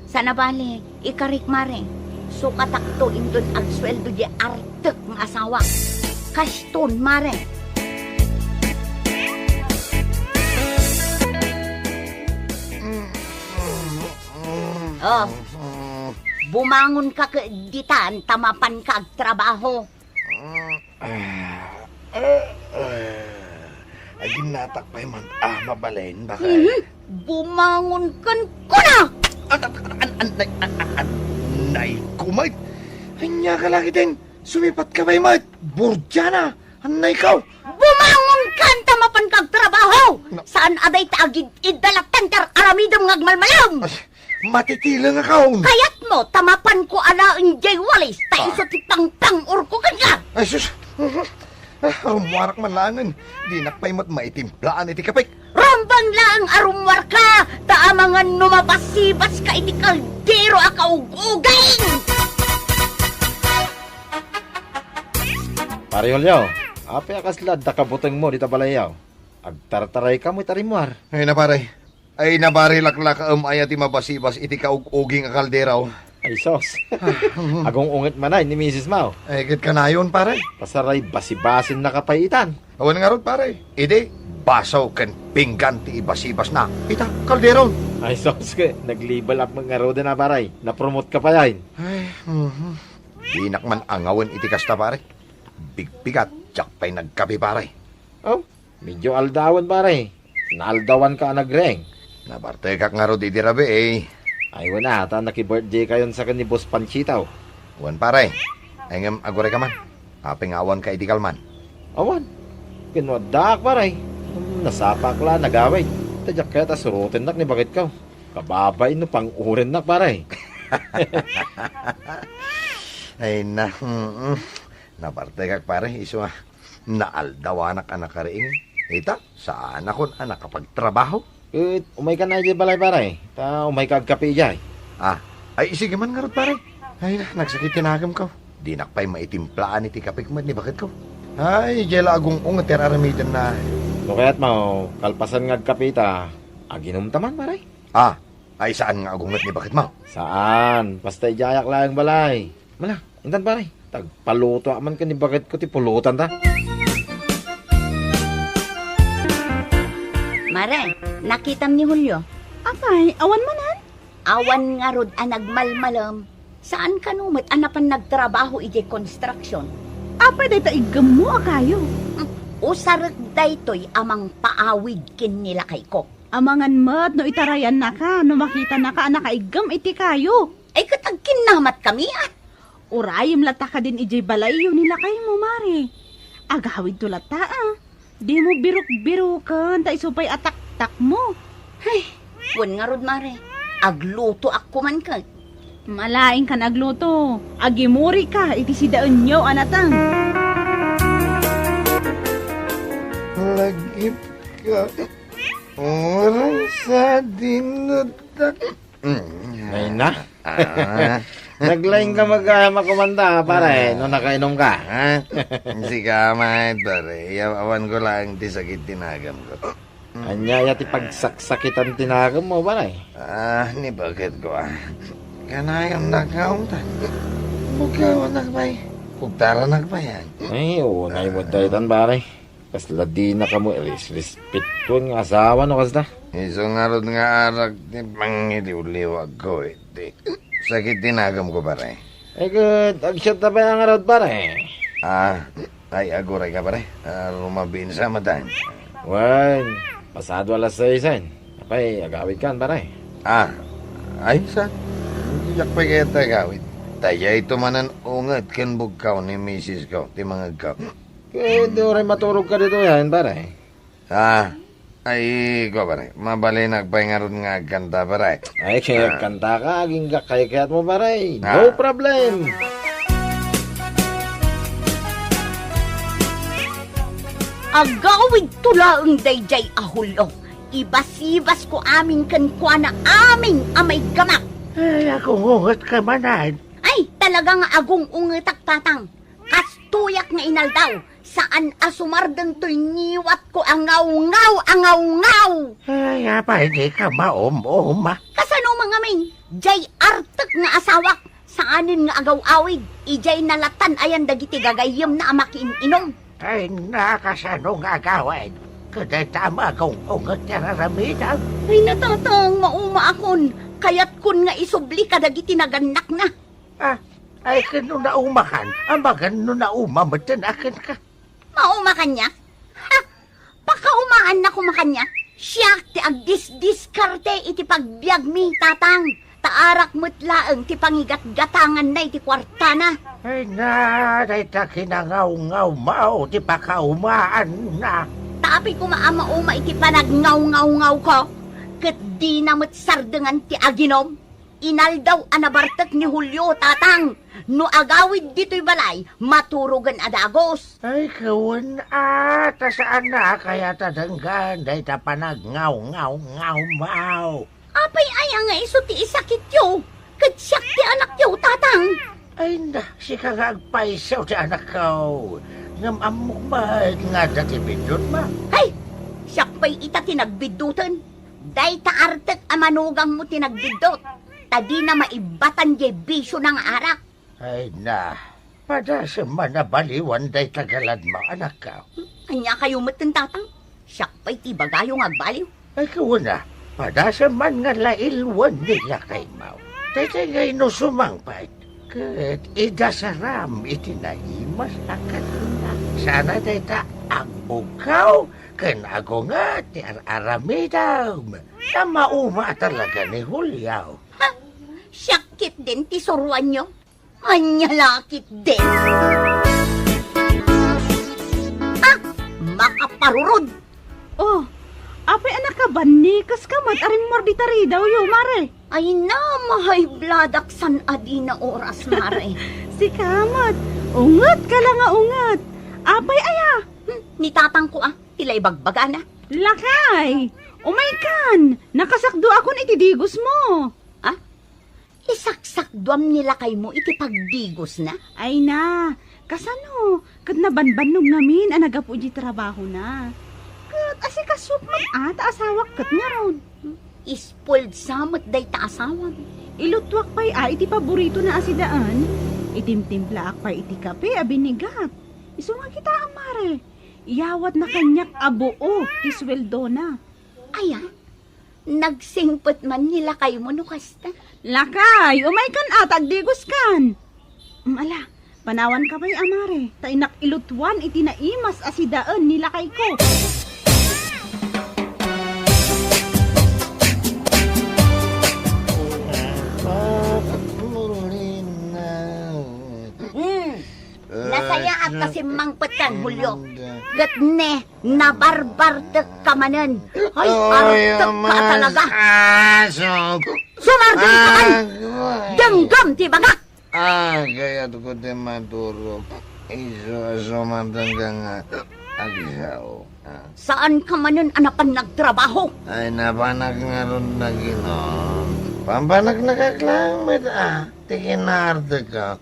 Sana bale, ikarik, mare. Sukatakto inton agsueldo diay artek nga asawa. Kaston, mare. Oh, bumangonka ket ditan ta mapanka agtrabaho. Ah, ah, ah. Aginnatak pay man a mabalin, bakay. Mhm. Bumangon ken kuna! An-, an-, an-, Annay, a-, a-, annay ko met. Ania ka la ketdin? Sumipat ka pay met. Burdiana, annay ko. Bumangon ka ta mapan ka agtrabaho. Na- Saan a dayta agid-idda latta ti ar-aramidem nga agmalmalem. Ay, matitileng a kaon. Kayatmo ta mapan ko alaen jay walis ta Ah. isu ti pangpang-urko kenka. Ay, sus. Ah, rummuarak man laengen. Dinak pay met maitimplaan iti kapek. Rumbeng laeng a rummuarka, ta amangan no mabasibaska iti kaldero a kaug-uging! Pare Julio, apay a kasla adda kabutengmo dita balayyo? Agtartaray ka met a rimmuar. Ay na, pare. Ay, nabarilaklakaem aya ti mabasibas iti kaug-uging a kaldero. Ay, sus. Agung-unget manen ni misismo. Ay, ket kanayon, pare. Pasaray basibasinnaka pay itan. Awan ngarud, pare. Idi, baso ken pinggan ti ibasibasna ita kaldero. Ay, sus, ket nag-level up met ngaruden a, pare. Na-promote ka pay. Ay, mhm. Dinak man angawen iti kasta, pare. Bigbigat, diak pay nagkape, pare. Oh, medyo aldawen, pare. Naaldawanka a nagreng. Nabartekak ngarud iti rabii, eh. Ay, wen a, ta naki-birthday kayon sa ken ni Boss Panchito. Wen, pare. Ay, ngem aguray ka man. Apay nga awanka idi kalman? Awan. Ken no addaak, pare. Nasapaak la a nagawid. Ta diak kayat a surotennak ni baketko. Kababain no pang-urennak, pare. Ay na, mm. Nabartekak, pare, isu a naaldawanak a nakariing. Ita, saanakon a nakapagtrabaho. Ket umayka na idiay balay, pare. Ta umayka agkape idiay. Ah, ay, sige man ngarud, pare. Ay na, nagsakit ti nagemko. Dinak pay maitimplaan iti kapek met ni baketko. Ay, idiay la agung-unget ti ar-aramidenna. No kayatmo, kalpasan nga agkape ita, aginumta man, pare. Ah, ay, saan nga agunget ni baketmo? Saan. Basta idiayak laeng balay. Mala, intan, pare. Tagpalutoak man ken ni baketko ti pulotanta. Mare, nakitam ni Julio? Apay, awan manen? Awan ngarud a nagmalmalem. Saan kano met a napan nagtrabaho idiay construction? Apay dayta iggemmo a kayo? Hmm, usarek daytoy a mangpaawid ken ni lakayko. Amangan met no itarayannaka, no makitanaka a nakaiggem iti kayo. Ay, ket agkinnamatkami, a. Urayem latta kadin idiay balayyo ni lakaymo, Mare. Agawidto latta, a. Dimo birukbiruken ta isu pay a taktakmo. Ay, wen ngarud, Mare. Aglutoak koman ket. Malaingkan agluto. Agimurika iti sidaenyo a nateng. Lagip ka. Oras sa dinudak. Mm. Ay na. Ah. Naglaing ka mag-, ah, makumanda, pare, Ah. no nakainom ka. Ah. Sika, maet, pare. Iya, awan ko lang ti sakit ti nagamko. Ania ya ti pagsaksakitan ti nagammo, pare? Ah, ni baketko, a. Kanayon nakaumtan. Bukawanak pay. Pugtaranak pay, a. Ay, unay met daytan, pare. Kasla dina kamo irisrespetuen nga asawa no kasda? Isu ngarud nga arak ti pangiliwliwagko iti sakit ti nagamko, pare. Ay, ket agsiatta pay a ngarud, pare. Ah, ay, aguray ka, pare. Ah, rumabiin sa matan. Wen, pasado alas seisen. Apay, agawid kan, pare? Ah, ay, sa? Diak pay kayat agawid. Daytoy manen unget ken bugkaw ni misisko ti mangegko. Ket uray maturog ka ditoy, a, pare? Ah, ay, kua, pare. Mabalinak pay ngarud nga agkanta, pare. Ay, ket Ah. agkanta ka, agingga kaykayatmo, pare. Ah. No problem. Agawidto laeng daydiay a Julio. Ibasibasko amin kenkuana amin a maiggamak. Ay, agung-ungetka manen. Ay, talaga nga agung-ungetak, Tatang. Kastoyak nga inaldaw, saan a sumardeng toy ngiwatko a ngawngaw a ngawngaw. Ay, apay dika maum-uma? Kasano man ngamin, jay artek nga asawak, saanen nga agaw-awid, ijay nalatan ayan dagiti gagayyemna a makiin-inom. Ay, nakasano nga agawid? Kadayta a magung-unget ti ar-aramidem. Ay, natatang, maumaakon. Kayatkon nga isubli kadagiti nagannakna. Ah, ay, ken no naumakan, amangan no nauma metten a kenka. Mauma kaniak? Ha! Pakaumaannak koma kaniak? Siak ti agdisdiskarte iti pagbiagmi, Tatang. Ta arak met laeng ti pangigatgatanganna iti kuartana. Ay na, dayta kinangawngaw maw ti pakaumaanna. Ta apay koma a mauma iti panagngawngawngaw ko, ket dina met sardengan ti aginom. Inaldaw a nabartek ni Julio, tatang. No agawid ditoy balay, maturogen a dagus. Ay, kawen a, ta saan a kayat a denggan dayta panagngawngawngaw maw. Apay aya nga isu ti isakityo? Ket siak ti anakyo, tatang. Ay na, sika nga agpayso ti anakko. Ngem ammok met nga adda ti biddutmo. Hay! Siak pay ita ti nagbidduten. Dayta artek a manugangmo ti nagbiddut. Ta dina maibbatan diay bisiona nga arak. Ay na, padasem man a baliwan dayta galadmo, anakko. Ania kayo metten, tatang? Siak pay ti ibagayo nga agbaliw. Ay, kawen a, padasem man nga lailwen ni lakaymo. Daytoy nga inusumang pay. Ket idasaram iti naimas a kadena. Sana dayta agbugkaw ken agunget ti ar-aramidem. Ta mauma talaga ni Julio. Ha? Siak ketdin ti suroanyo? Ania la ketdin? Ah! Makaparurod! Oh, apay a nakabannikas ka met a rimmuar dita ridawyo, Mare? Ay na, ma-high blood ak san a dina oras, Mare. Sika met, unget ka la nga unget. Apay aya? Hmm, ni tatangko a, ti la ibagbagana. Lakay! Umaykan! Nakasakduakon iti digosmo. Ah? Isaksakduam ni lakaymo iti pagdigosna? Ay na, kasano? Ket nabanbannog ngamin a nagapu iti trabahona. Ket asikasok met a ta asawak ket ngarud. Ispulsa met dayta asawam. Ilutuak pay a iti paboritona a sidaen. Itimtimplaak pay iti kape a binigat. Isu nga kitaem, Mare. Iyawatna kaniak a buo ti sueldona. Aya? Nagsingpet man ni lakaymo no kasta. Lakay, umaykan a ta agdigoskan. Mm, ala, panawanka pay a, Mare, ta innak ilutuan iti naimas a sidaen ni lakayko. Hmm. Nasayaat ta simmangpet kan, Julio. Ket ne, nabarbartek ka manen. Ay, artek ka talaga. Sumardeng ka man! Denggem ti bagak! Ah, kayat ko ti maturog. Isu a sumardeng ka nga agsao. Ah. Saan ka manen a napan nagtrabaho? Ay, napanak ngarud naginom. Pampanak nakaklang met, ah. Ti kinaartek ka.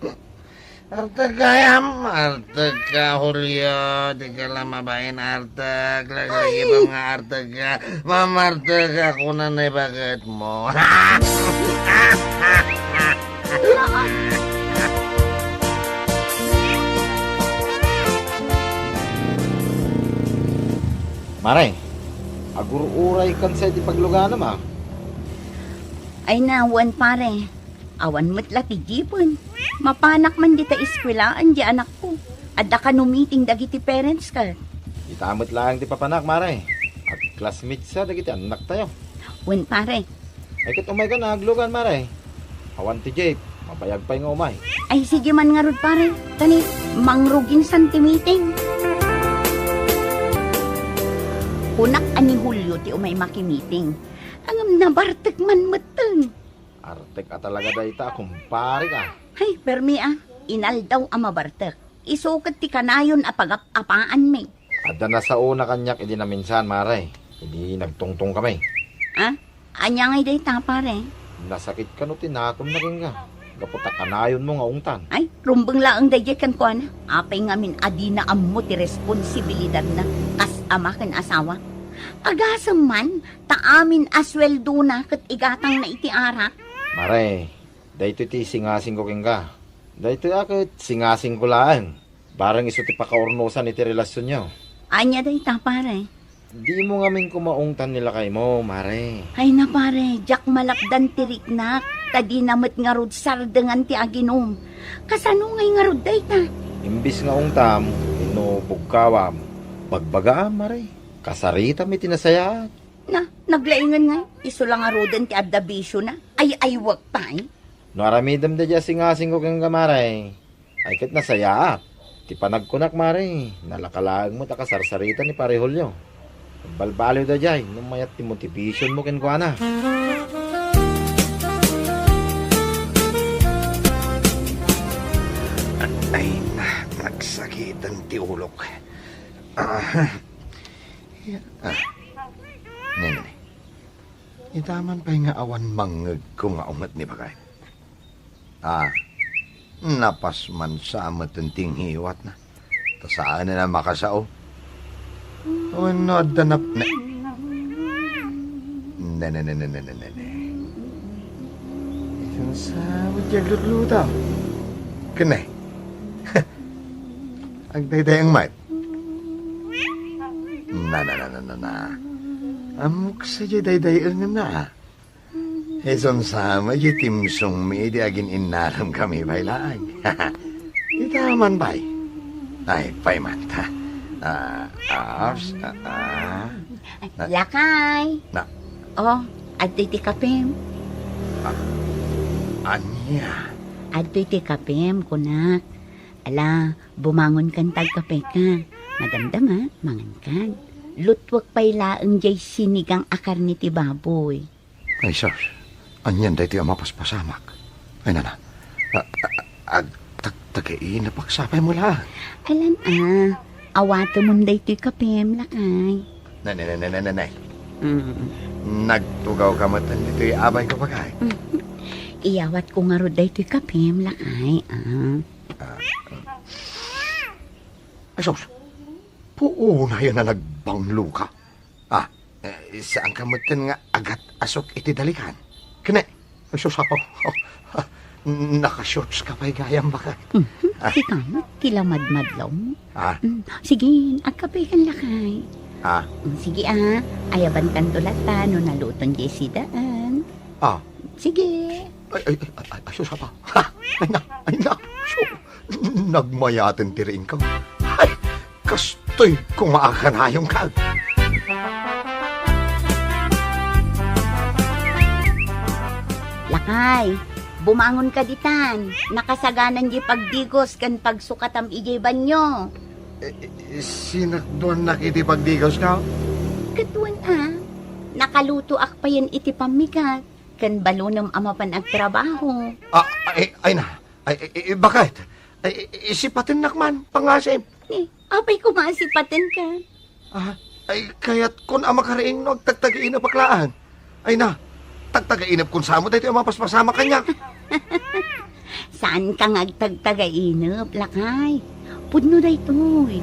Artek gayam, artek ka, Julio, di ka la mabain artek, laglagipem nga artek ka, mamartek ka, kuna na ibaget mo. Mare, agur-uray kan sa iti pagluganam, a? Ay na, wen, pare. Awan met la ti jeepen. Mapanak man dita eskuelaan di anakko. Adda kano meeting dagiti parents ka. Ita met laeng ti papanak, Mare. Ag-classmates sa dagiti annaktayo. Wen, pare. Ay, ket umaykan a aglugan, Mare. Awan ti jeep. Mabayag pay nga umay. Ay, sige man ngarud, pare. Kani, mangrugin san ti meeting. Kunak a ni Julio ti umay makimeeting. Ngem nabartek man metten. Artek a talaga dayta, kumpare ka. Hay, permi a, inaldaw a mabartek. Isu ket ti kanayon a pagap-apaanmi. Adda nasaona kaniak idi naminsan, Mare. Idi nagtungtong kami. Ah? Ania ngay dayta, pare? Nasakit kano ti nakemna kenka. Gapu ta kanayonmo nga ungtan. Ay, rumbeng laeng daydiay kenkuana. Apay ngamin a dina ammo ti responsibilidadna kas ama ken asawa? Agasem man, ta amin a sueldona ket igatangna iti arak. Mare, daytoy ti singasingko kenka. Daytoy a ket singasingko laeng. Bareng isu ti pakaurnosan iti relasionyo. Ania dayta, pare? Dimo ngamin koma ungtan ni lakaymo, Mare. Ay na, pare, diak malapdan ti riknak, ta dina met ngarud sardengan ti aginum. Kasano ngay ngarud dayta? Imbis nga ungtam, wenno bugkawam, bagbagaam, Mare. Kasaritam iti nasayaat. Na, Naglaingan ngay, isu la ngaruden ti adda bisiona. Ay-aywek pay. No aramidem daydiay a singasingko kenka, Mare, ay ket nasayaat. Ti panagkunak, Mare, nalaka laeng met a kasarsarita ni Pare Julio. Agbalbaliw daydiay no mayat ti motivationmo kenkuana. Ay, na, nagsakiten ti ulok. Ah, ah, nene. Ita man pay nga awan mangngegko nga unget ni Bagay. Ah, napasman sa met ti ngiwatna. Ta saanen a makasao. Wenno adda nap-, ne-, ne, ne, ne. Itan sa met ti aglutluto. Kenne. Agdaydayaw met. Na, na, na, na, na, na. Ammok sadiay daydayengenna. Isun sa met ti timsongmi idi agin-innalem kami pay laeng. Ita man pay. Ay, pay man ta. Ah, ah, ah, ah. Na- Lakay. Na- Oh, adtoy ti kapem. Ah, ania? Adtoy ti kapem, kunak. Ala, bumangon kan ta agkape ka. Madamdama, mangan kan. Lutuek pay laeng jay sinigang a karne ti baboy. Ay, sus. Anian daytoy a mapaspasamak? Ay, nana. A-, a-, agtagtagainep ak sapay mo laeng. Alan, ah, awatemon daytoy kapem, lakay. Nay, nay, nay, nay, nay, nay. Mm. Nagtugaw ka met ditoy abay ko, Bagay. Mm. Iyawat ko ngarud daytoy kapem, lakay, ah. Ah. Ay, sus. Puonayen a nagbanglo ka. Ah, eh, saan ka metten nga agat-asok iti dalikan? Kenne, ay, sus, apo. Naka-shorts ka pay gayam, Bagay. Mhm. Ah. Sika met, ti lamadmadlaw mo. Ah. Mm, sige, agkape kan lakay. Ah. Mm, sige, ah. Ayaban kanto latta no naluton jay sidaan. Ah. Sige. Ay, ay, ay, ay, ay, sus, apo. Ha! Ay na, ay na. Su-, nagmayaten ti riingko. Ay, kastoy koma a kanayonka. Lakay, bumangon ka ditan. Nakasaganan di pagdigos ken pagsukatam idiay banio. Eh, eh, sinakduannak iti pagdigos ka? Ket wen a, nakalutoak payen iti pammigat. Ken balonem a mapan agtrabaho. Ah, ay, ay na. Ay, ay, ay, baket? Ay, ay, ay, sipatennak man, pangasim. Ni, apay koma a sipatenka? Ah, ay, kayatkon a makariing no agtagtagainep ak laeng. Ay na, tagtagainepkon sa met daytoy a mapaspasamak kaniak. Saanka nga agtagtagainep, lakay. Pudno daytoy.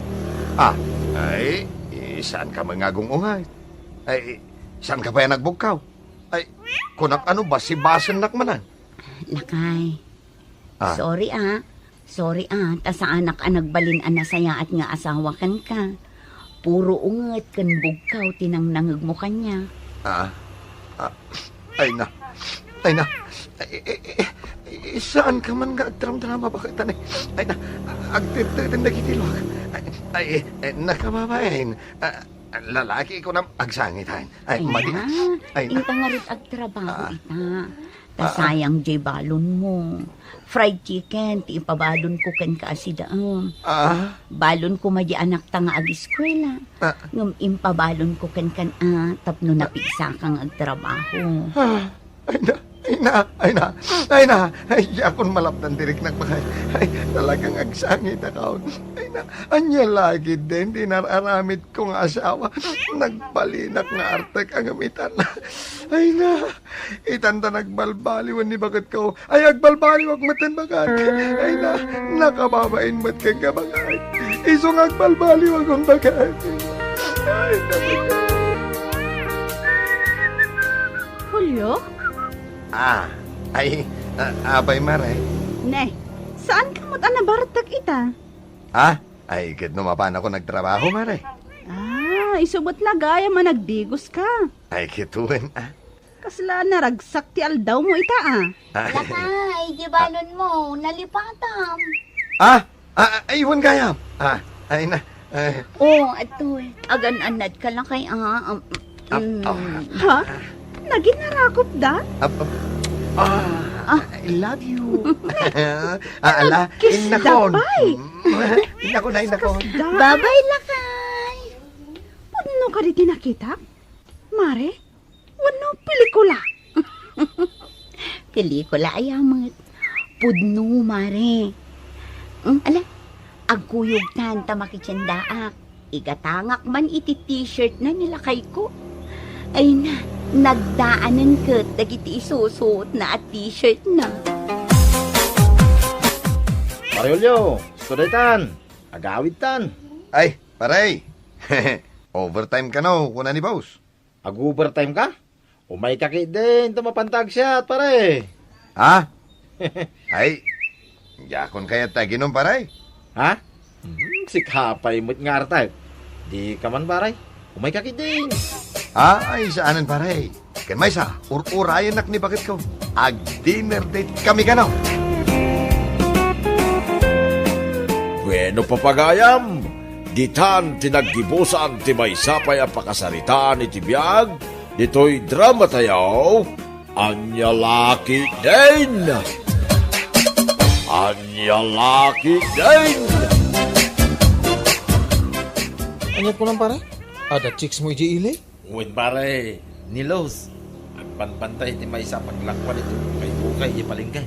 Ah, ay, eh, saanka met nga agung-ungay? Ay, saanka pay a nagbugkaw? Ay, kunak a no basibasennak manen. Lakay. Ah. Sorry, ah. Sorry, ah, ta saanak a nagbalin a nasayaat nga asawa kenka. Puro unget ken bugkaw ti nangnangegmo kaniak. Ah. Ah. Ay na. Ay na. Ay, ay, ay, ay, saanka man nga agdramdrama, baket, anay. Ay na. Agtedteden dagiti luak. Ay, ay, ay, nakababain. Ah, Lalaki, kunam, agsangit, ay. Ay, madi-, ah, ay, inta ngarud agtrabaho, ah, ita. Ta, ah, sayang jay balonmo. Fried chicken ti ipabalonko kenka a sidaem. Ah. Balonko madi anakta nga agiskuela. Ah. Ngem impabalonko kenkan a tapno napigsaka nga agtrabaho. Ah. Ay na, ay na, ay na, ay na, ay, diakon malapdan ti riknak, baket. Ay, talagang agsangit a kaon. Ay na, ania la ketdin ti nar-aramidko nga asawa. Nagbalinak nga artek a ngem itan. Ay na, itan ta nagbalbaliwen ni baketko. Ay, agbalbaliwak metten, baket. Ay na, nakababain met kenka, baket. Isu nga agbalbaliwakon, baket. Ay na, baket. Julio? Ah, ay, ah, apay, Mare? Ne, saanka met a nabartek ita? Ah, ay, ket no mapanakon agtrabaho, Mare. Ah, isu met la gayam a nagdigoska. Ay, ket wen, ah. Kasla naragsak ti aldawmo ita, ah. Ah. Lakay, di balonmo, nalipatam. Ah, Ah, ah, ay, wen gayam. Ah, ay na. Ay. Oh, adtoy. Agan-annadka, lakay, ah. Um, Ap-, Mm. ah, Ha? Naginarakop da? Ap-, ap-, ah, Ah. I love you. Ah, ala, Kiss innakon. the pie. Innakon na, innakon. Da. Babay, lakay. Pudno kadi ti nakitak? Mare? Wenno pelikula? Pelikula aya met. Pudno, mare. Hmm, ala, agkuyogtan ta makitiendaak. Igatangak man iti t-shirt na ni lakayko. Ay na, nagdaanen ket dagiti isusuotna a t-shirt na. Pare Julio, isu daytan. Agawidtan. Ay, pare. Overtime kano, kuna ni boss. Ag-overtime ka? Umayka ketdin ta mapanta agsiat, pare. Ha? Ay, diakon kayat ti aginom, pare. Ha? Hmm, sika pay met nga artag. Dika man, pare. Umayka ketdin. Ha? Ay, saanen, pare. Ken maysa, ur-urayennak ni baketko. Ag-dinner date kami kano. Bueno, papagayam, ditan ti naggibusan ti maysa pay a pakasaritaan iti biag ditoy drama tayo, Ania La Ketdin! Ania La Ketdin! Ania kunam, pare? Adda chicks mo idiay ili? Wen, pare, ni Los. Agbanbantay ti maysa a paglakuan iti ukay-ukay iti palengke.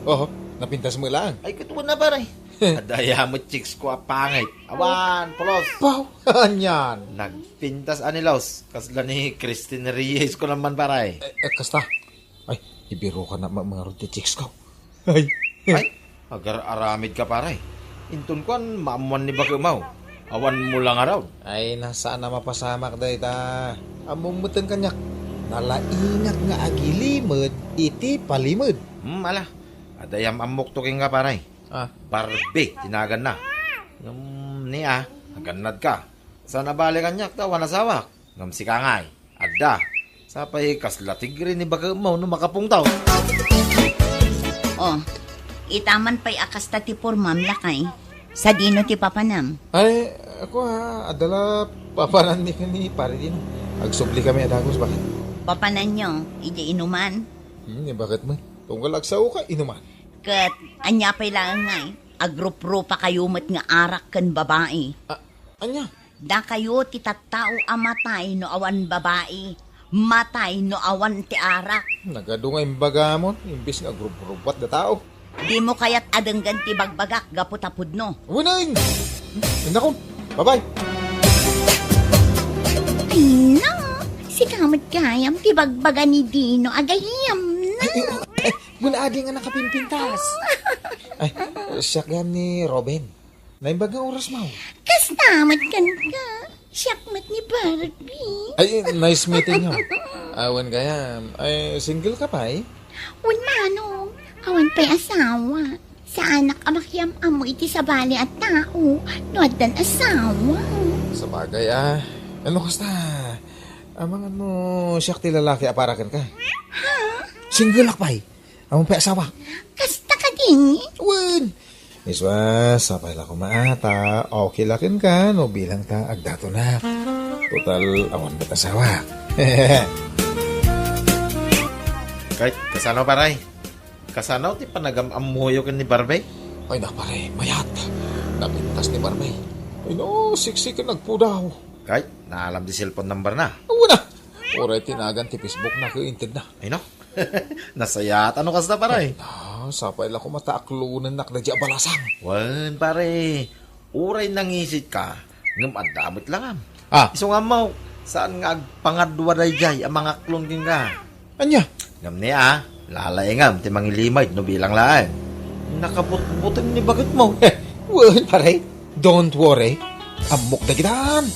Oho, napintas mo laeng. Ay, ket wen a, pare. Adda aya met chicks ko a pangit. Awan, pulos. Baw, anian. Nagpintas a ni Los. Kasla ni Christine Reyes kunam man, pare. Eh, eh, kasta. Ay, ibirukan na ma-, mangarud ti chicks ko. Ay. Ay, agar-aramid ka, pare. Inton kuan, maammuan ni bakemaw. Awan mo la ngarud. Ay, na, saan a mapasamak dayta. Ammom metten kaniak. Nalaingak nga agilimed iti palimed. Hmm, ala. Adda yam-ammokto kenka, pare. Ah. Barbie ti naganna. Ngem ni a, nagannad ka. Saan a bale kaniak ta awan asawak. Ngem sika ngay, adda. Sapay kasla tigre ni bakemmo no makapungtaw. Oh, itaman pay a kasta ti pormam, lakay. Sadino ti papanam? Ay, ako ha, adda la papanan ni, ni Pare Dino. Agsubli kami a dagus, bakit? Papananyo, idiay inuman? Hmm, ni bakit mo? Tunggal agsao ka, inuman. Ket ania pay laeng ngay, agruprupa kayo met nga arak ken babai. A-, ania? Dakayo ti tattao a matay no awan babai, matay no awan ti arak. Nagadu nga imbagamon, imbes nga agruprupat da tao. Dimo kayat a denggen ti bagbagak gapu ta pudno. Wen, ay! Ay, naku, bye-bye. Ay, no! Sika met gayam ti bagbaga ni Dino a gayyemna. Ay, ay, ay, wen adi nga nakapimpintas. Ay, siak gayam ni Robin. Naimbag nga oras, Maw. Kasta met kenka. Siak met ni Barbie. Ay, nice meeting you. Awan gayam. Ay, single ka pay? Wen, Manong. Awan pay asawa. Saanak a makiam-ammo iti sabali a tao no addan asawa. Sabagay, ah. Ano kasta? Amangan no siak ti lalaki a para kenka. Ha? Single ak pay. Awan pay asawa. Kasta kadi? Wen. Iswa, sapay la koma ta, okay la kenka no bilang ta agdatonak. Total, awan met asawa. Kay, kasano, paray? Kasano ti panagam-ammoyo ken ni Barbie? Ay na, pare, mayat. Napintas ni Barbie. Ay no, siksi ken nagpudaw. Kay, naalam ti cellphone number na. Awan na. Uray tinagan ti Facebook na, ket inted na. Ay no? Nasayaat no kasta, pare. Ah, sapay la koma ta aklonennak daydiay a balasang. Wen, pare. Uray nangisit ka, ngem adda met langam. Ah. Isu nga ammo, saan nga agpangadua daydiay a mangaklon kenka? Ania? Ngem ni a, lalaingam ti mangilimed no bilang laeng. Nakabutbuteng ni baketmo. Wen, pare. Don't worry. Ammok dagitan.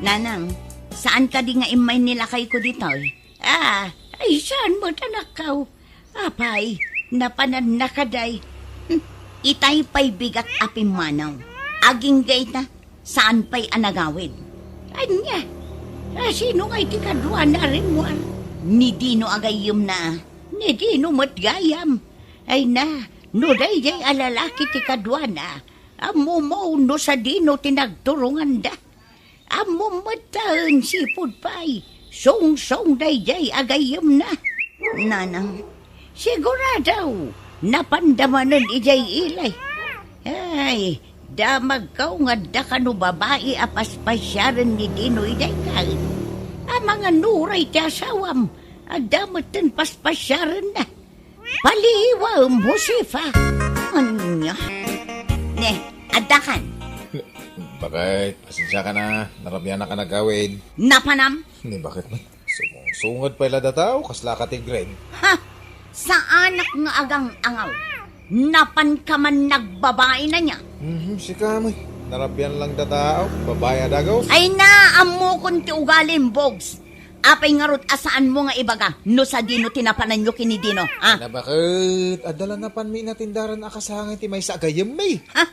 Nanang, saan kadi nga immay ni lakayko ditoy? Ah, ay, saan met, anakko? Apay, napananna kadi. Hmm, itay pay bigat a pimmanaw. Agingga ita, saan pay a nagawid? Ania? Ah, sino ngay ti kaduana a rimmuar? Ni Dino a gayyemna. Ni Dino met gayam. Ay na, no daydiay a lalaki ti kaduana, Ammomo no sadino ti nagturonganda. Ammom met ta, sipud pay, sungsong daydiay a gayyemna. Nanang, sigurado, napanda manen idiay ilay. Ay, damagko nga adda kano babai a paspasiaren ni Dino idiay kaet. Amangan uray ti asawam, adda metten paspasiarenna. Paliwem, Josefa. Ania? Ne, addakan. Bakit? Pasensiakan a, narabianak a nagawid. Napanam? Ni bakit man? Sumungsungad pay la dataw, kasla ka ti grade. Ha? Saanak nga agang-angaw. Napanka man nagbabain ania? Mhm, sika met. Narabian lang dataw, babai a dagos. Ay na, ammokon ti ugalim, Bogs. Apay ngarud a saanmo nga ibaga no sadino ti napananyo ken ni Dino, ha? Ay na bakit? Adda la napanmi inatindaran a kasangay ti maysa a gayyemmi. Ha?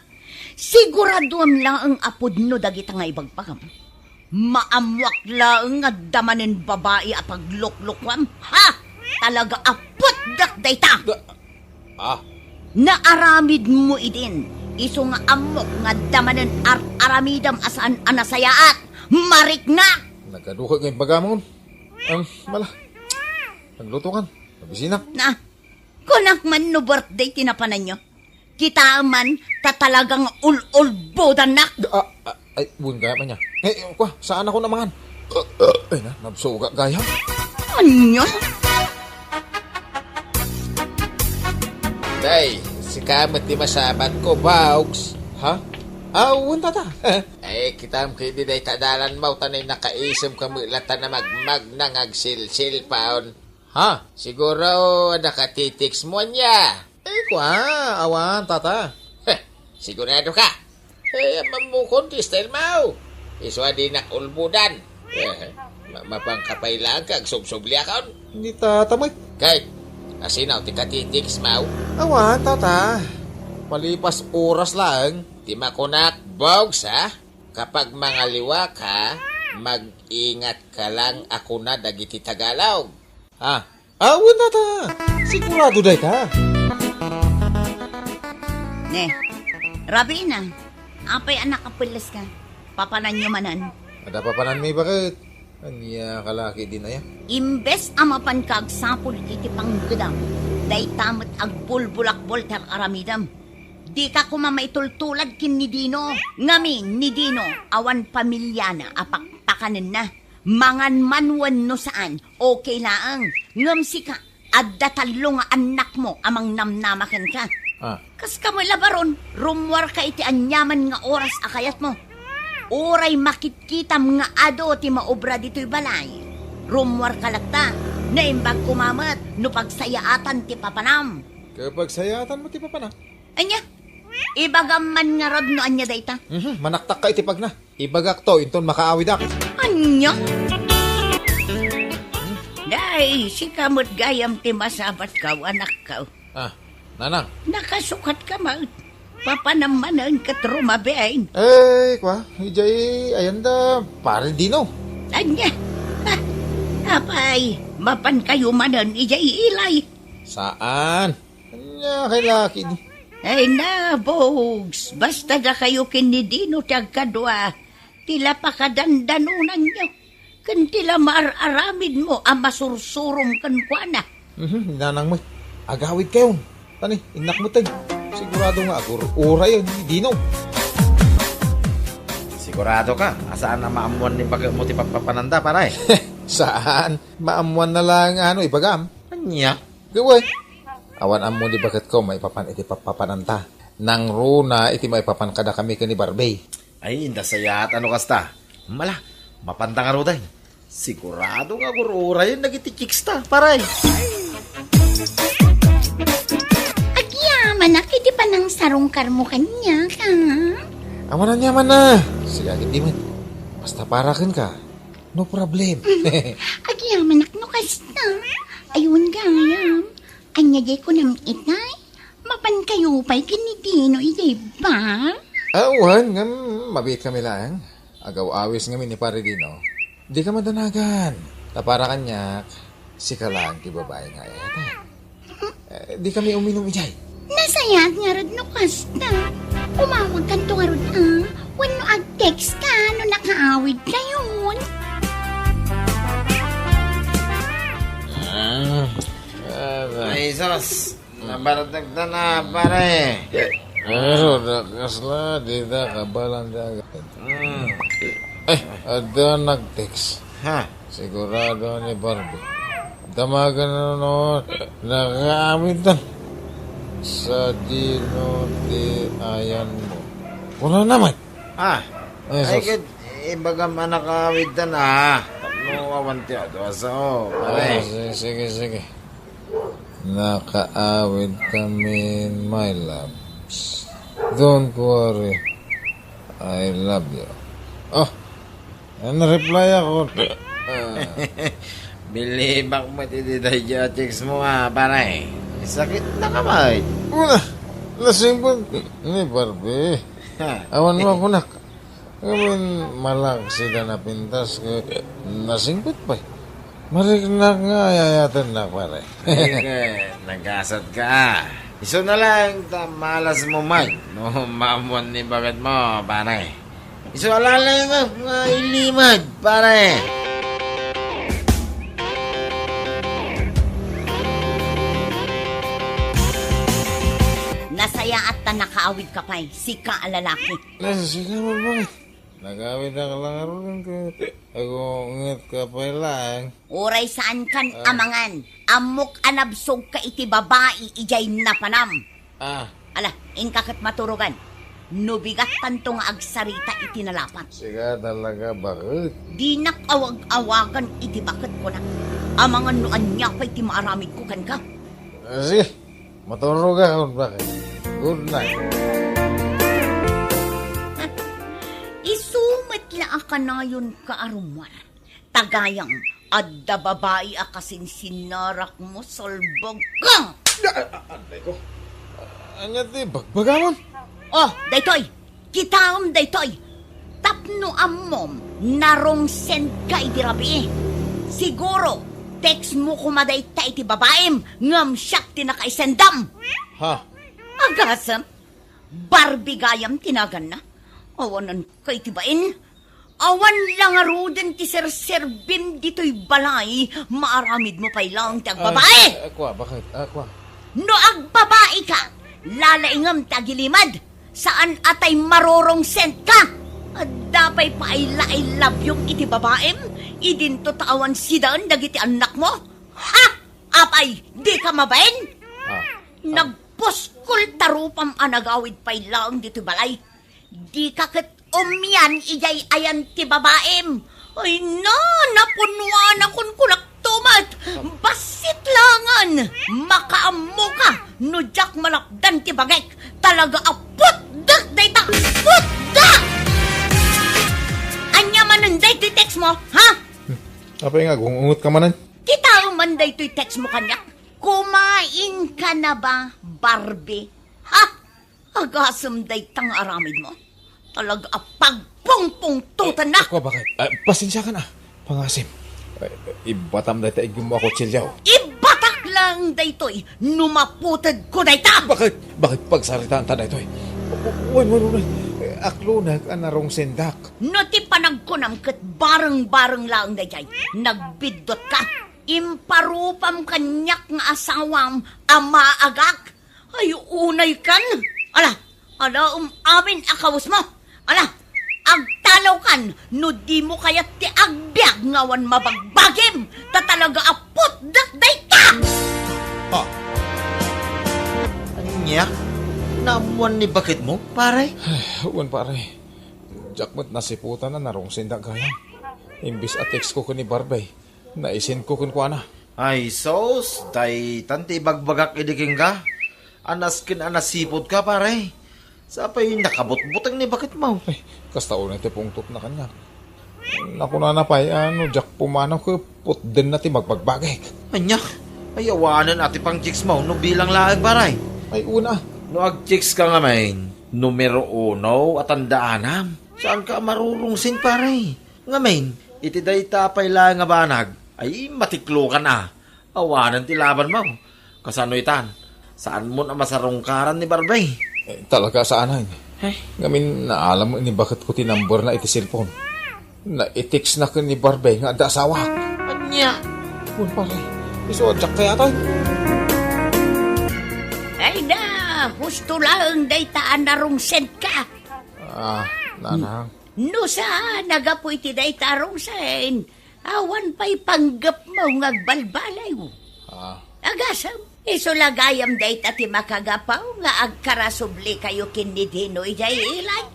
Siguraduam laeng a pudno dagita nga ibagbagam. Maammoak laeng nga adda manen babai a pagluklukuam. Ha? Talaga a putdak dayta! Da-, ah. Naaramidmo idin, isu nga ammok nga adda manen ar-aramidem a saan a nasayaat. Mariknak! Nagadu ka nga ibagamon. Ang mala. Nagluto kan. Nabisinak. Na, kunak man no birthday ti napananyo. Kita man, ta talagang ul-ulbodannak. Ah, ah, ay, buin gayam ania. Eh, eh, kwa, saan ako namangan? Ay na, nabsuga gayam. Ania? Day, sika met ti masabat ko, Bogs. Ha? Ah, wen, tata. Ay, kitam kidi dayta dalan mo, tanay nakaisem ka met la ta namagmagna nga agsilsilpaon. Ha? Siguro, adda ka titix mo ania? Ay, kwa, awan, tata. Heh, sigurado ka? Eh, ammamokon ti style mo. Isu a dinak ulbodan. Eh, ma-, mapanka pay laeng ka agsubsubliakon. Ni tata met. Kay, asino ti katitix mo? Awan, tata. Malipas oras laeng. Ti makunak, Bogs, ha? Kapag mangaliwa ka, mag-ingat ka lang a kuna dagiti Tagalog. Ah, ah, wen, tata. Sigurado dayta. Ne, Rabina, apay a nakapelles ka? Papananyo manen? Adda papananmi, bakit? Ania ka laki din aya? Imbes a mapanka agsapul iti panggedam, dayta met agbulbulakbol ti ar-aramidem. Dika koma maitultulad ken ni Dino. Ngamin, ni Dino, awan pamiliana a pakpakanenna. Mangan man wenno saan, okay laeng. Ngem sika, adda tallo nga annakmo a mangnamnama kenka. Ah. Kas kamo labaron, rummuarka iti aniaman nga oras a kayatmo. Uray makitkitam nga adu ti maobra ditoy balay, rummuarka latta. Naimbag koma met no pagsayaatan ti papanam. Kapagsayaatan mo ti papanam? Ania? Ibagam man ngarud no ania dayta? Mhm, manaktakka iti pagna. Ibagakto inton makaawidak. Ania? Day, sika met gayam ti masabatko, anakko. Ah, nanang. Nakasukatka met. Papanam manen ket rumabiin. Eh, kwa, idiay ayanda, Pare Dino. Ania? Ha? Apay, mapankayo manen idiay ilay? Saan? Ania kay laki di? Ay na, Bogs, basta dakayo ken ni Dino ti agkadua, ti la pakadandanonanyo, ken ti la maar-aramidmo a masursurom kenkuana. Mhm, ni nanang met. Agawidkayon. Tani, innak met, tay. Sigurado nga agur-urayen ni Dino. Sigurado ka a saan a maammuan ni baketmo ti pappapananda, pare? Saan? Maammuanna laeng a no ibagam. Ania? Gaway. Awan ammo ni baketko maipapan iti pappapananta. Nangruna iti maipapan kadakami ken ni Barbie. Ay, inda sayaat a no kasta. Mala, mapanta ngaruden. Sigurado nga agur-urayen dagiti chicks ta, pare. Agyamanak iti panangsarungkarmo kaniak, a? Awan aniamanna. Siak iti met. Basta para kenka. No problem. Agyamanak no kasta. Ay, wen gayam. Ania diay kunam itay? Mapankayo pay ken ni Dino idiay bar? Awan, ngem mabiitkami laeng. Agaw-awis ngamin ni Pare Dino. Dika madanagan. Ta para kaniak, sika laeng ti babai nga ayatan. Eh, dikami uminum idiay. Nasayaat ngarud no kasta. Umawagkanto ngarud, a, wenno ag-text ka no nakaawidkayon. Ah, ah, Ay, sus! Nabaratagta na, pare! Pero da kasla, dita kabalan ti agawid. Hmm. Ay, adda nag-text. Ha? Sigurado ni Barbie. Damagan na no, nakaamitan. Sadino ti ayanmo? Wala naman. Ah, Ay, ay, sus. Ket, ibagam a nakaawidtan, ah. Tapno awan ti adu a sao, pare. Ah, si-, sige, sige. Nakaawidkamin, my loves. Don't worry. I love you. Oh, na-reply ako. Ah. Bilibak met iti daydiay a text mo, ah, pare. Sakit na ka, bay. Wala. Nasingpet ni Barbie. Ha. Awan mo ako, nak. Ngamin, malak sida napintas, ket nasingpet pay. Mariknak nga ay-ayatennak, pare. Ay, ka, nagasat ka. Isu na lang ta malas mo, Mike, no maammoan ni baket mo, pare. Isu a lalaymo nga ilimad, pare. Nasayaat ta nakaawid ka pay, sika a lalaki. Nasasika man, pare. Nagawidak la ngaruden ket agunget ka pay laeng. Uray saankan Ah. amangan, ammok a nabsogka iti babai idiay napanam. Ah. Ala, inka ket maturogan. No bigattanto nga agsarita iti nalapat. Sika talaga, baket. Dinak awag-awagan iti baket, kuna. Amangan no ania pay ti maaramidko kenka. Ah, sige. Maturogakon, baket. Good night. Isu met la a kanayonka a rummuar. Ta gayam, adda babai a kasinsinnarak mo, salbagka! Ah, ah, ah, anday ko. Ah, ania ti bagbagamon? Oh, daytoy! Kitaem daytoy. Tapno ammom, narong-send ka iti rabii. Siguro, text mo koma dayta iti babaim, ngem siak ti nakaisendam. Ha? Agasem, Barbie gayam ti naganna. Awanan ka iti bain. Awan la ngaruden ti serserbim ditoy balay, maaramid mo pay laeng ti agbabai. Ah, ah, kua, baket? Ah, kua. No agbabai ka, lalaingem ti agilimad. Saan a tay marorong-send ka. Adda pay pa ay la I love you iti babaim, idinto ta awan sidaen dagiti annakmo. Ha? Apay, di ka mabain? Ah. Nagpuskol ta rupam a nagawid pay laeng ditoy balay. Di ka ket umian idiay ayan ti babaim. Ay na, napunuan a kunkunakto met. Bassit laengen. Makaammo ka no diak malapdan ti bagik. Talaga a putdek dayta. Putdek! Ania manen daytoy text mo, ha? Apay nga, agung-ungot ka manen? Kitaem man daytoy text mo kaniak. Kumain ka na ba, Barbie? Ha? Agasem dayta nga aramid mo. Talaga a pagpungpungtotan na. Ako, bakit? Ah, pasensiakan, ah. Pangasim. Eh, ibatam dayta iggum mo a kutsilyo. Ibatak lang daytoy no maputedko dayta. Bakit? Bakit pagsaritaan ta daytoy? Wen, wen, wen. Eh, aklonak a narong-sendak. No ti panagkunam ket bareng-bareng laeng daydiay. Nagbiddut ka. Imparupam kaniak nga asawam a maagak. Ay, unay kan. Ala, ala, um, amin a kawes mo. Ala, agtalawkan no di mo kayat ti agbiag nga awan mabagbagim. Ta talaga a putdek dayta! Ah. Ania? Naammoan ni bakit mo, pare? Wen, pare. Diak met nasiputan a narong-sendak gayam. Imbes a text ko ken ni Barbie. Naisend ko kenkuana. Ay, sus, daytan ti ibagbagak idi kenka. Anas ken a nasipud ka, pare. Sapay nakabutbuteng ni bakit mo. Ay, kasta unay ti pungtot na kaniak. Nakunana pay, ano, diak pumanaw ket putden na ti magbagbagik. Ania? Ay, awanen a ti pang-chicks mo no bilang laeng, pare. Ay, una. No ag-chicks ka ngamin, numero uno a tandaanam. Saan ka marurungsin, pare? Ngamin, iti dayta pay laeng a banag, ay matiklokan a. Awanen ti laban mo. Kasano itan? Saanmon a masarungkaran ni Barbie? Eh, talaga, saanay. Ay. Ngamin, naalam mo, inibaketko ti number na iti cellphone. Na-text na ken ni Barbie nga adda asawak. Ania? Kun pare, isu a Jack kayatay. Ay na, husto laeng dayta a narungsenka. Ah, nanang. No saan a gapu iti dayta a rungsen, awan pay panggepmo nga agbalbaliw. Ah. Agasem, isu la gayam dayta ti makagapu nga agkarasublikayo ken ni Dino idiay ilay.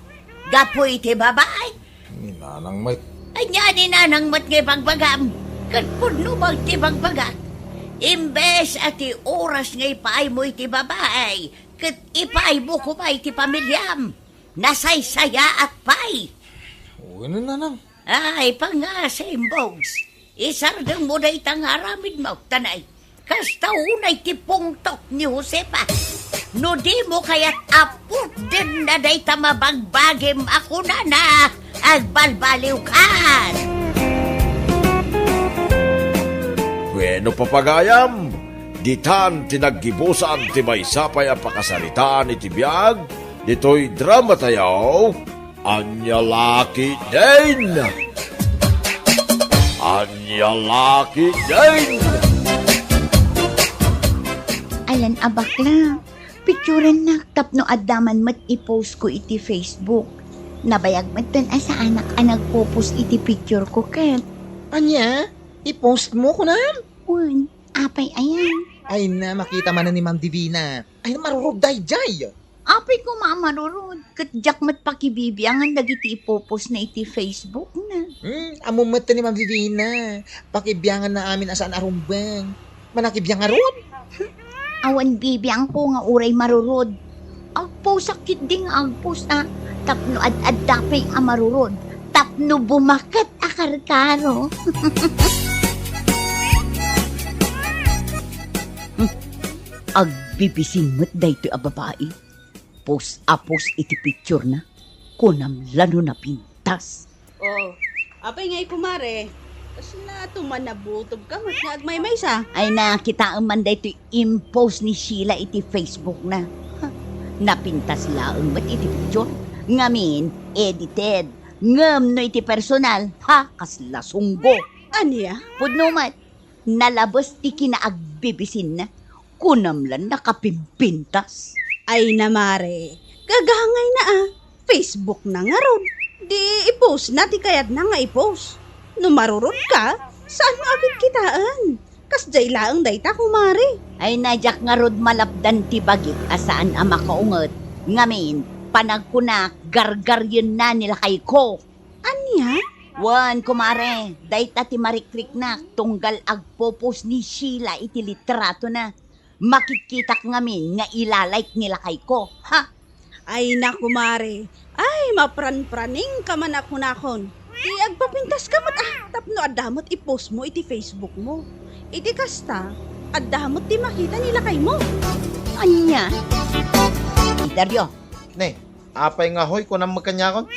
Gapu iti babae. Ni nanang met. Ania ni nanang met nga ibagbagam? Ket pudno met ti ibagbagak. Imbes a ti oras nga ipaaymo iti babae, ket ipaaymo koma iti pamiliam. Nasaysayaat pay. Wen, nanang. Ay, pangasim, Bogs. Isardengmo dayta nga aramidmo, tanay. Kasta unay ti pungtot ni Josefa. No dimo kayat a putdenna dayta mabagbagim a kunana, agbalbaliwkan. Bueno, papagayam, ditan ti naggibusan ti maysa pay a pakasaritaan iti biag ditoy dramatayo, Ania La Ketdin! Ania La Ketdin! Alan a bakla, picturennak tapno adda man met i-post ko iti Facebook. Nabayag metten a saanak a nagpo-post iti picture ko ket. Ania? I-post mo, kunam? Wen, apay ayan? Ay na, makita manen ni Ma'am Divina. Ay, marurod daydiay. Apay koma a marurod, ket diak met pakibibiangan dagiti i-post na iti Facebook na. Hmm, ammom met ni Ma'am Divina. Pakibiangan na amin a saan a rumbeng. Manakibiang ngarud? Awan bibiangko nga uray marurod. Agposak ketdi nga agpost a tapno ad-adda pay a marurod. Tapno bumaket a karkaro. Hmm. Agbibisin met daytoy a babai. Post a post iti picture na. Kunam la no napintas. Oh, apay ngay, kumare? Kasla tuman nabutobka met nga agmaymaysa. Ay, nakitaem man daytoy impost ni Sheila iti Facebook na. Ha, napintas laeng met iti picture. Ngamin, edited. Ngem no iti personal, ha, kasla sunggo. Ania? Pudno met. Nalabes ti kinaagbibisinna. Kunam la nakapimpintas. Ay na, mare, gagangayna a. Facebook na ngarud. Di i-post na ti kayatna nga i-post. No marurod ka, saan mo a kitkitaen? Kasdiay laeng dayta, kumare. Ay na, diak ngarud malapdan ti bagik a saan a makaunget. Ngamin, panagkunak, gargaryenna ni lakayko. Ania? Wen, kumare, dayta ti marikriknak tunggal agpo-post ni Sheila iti litratona. Makitkitak ngamin nga ila-like ni lakayko. Ha? Ay na, kumare. Ay, mapranpraningka man a kunakon. Ti agpapintaska met a tapno adda met i-post mo iti Facebook mo. Iti kasta, adda met ti makita ni lakaymo. Ania? Dario. Ne, apay nga hoy, kunam met kaniakon?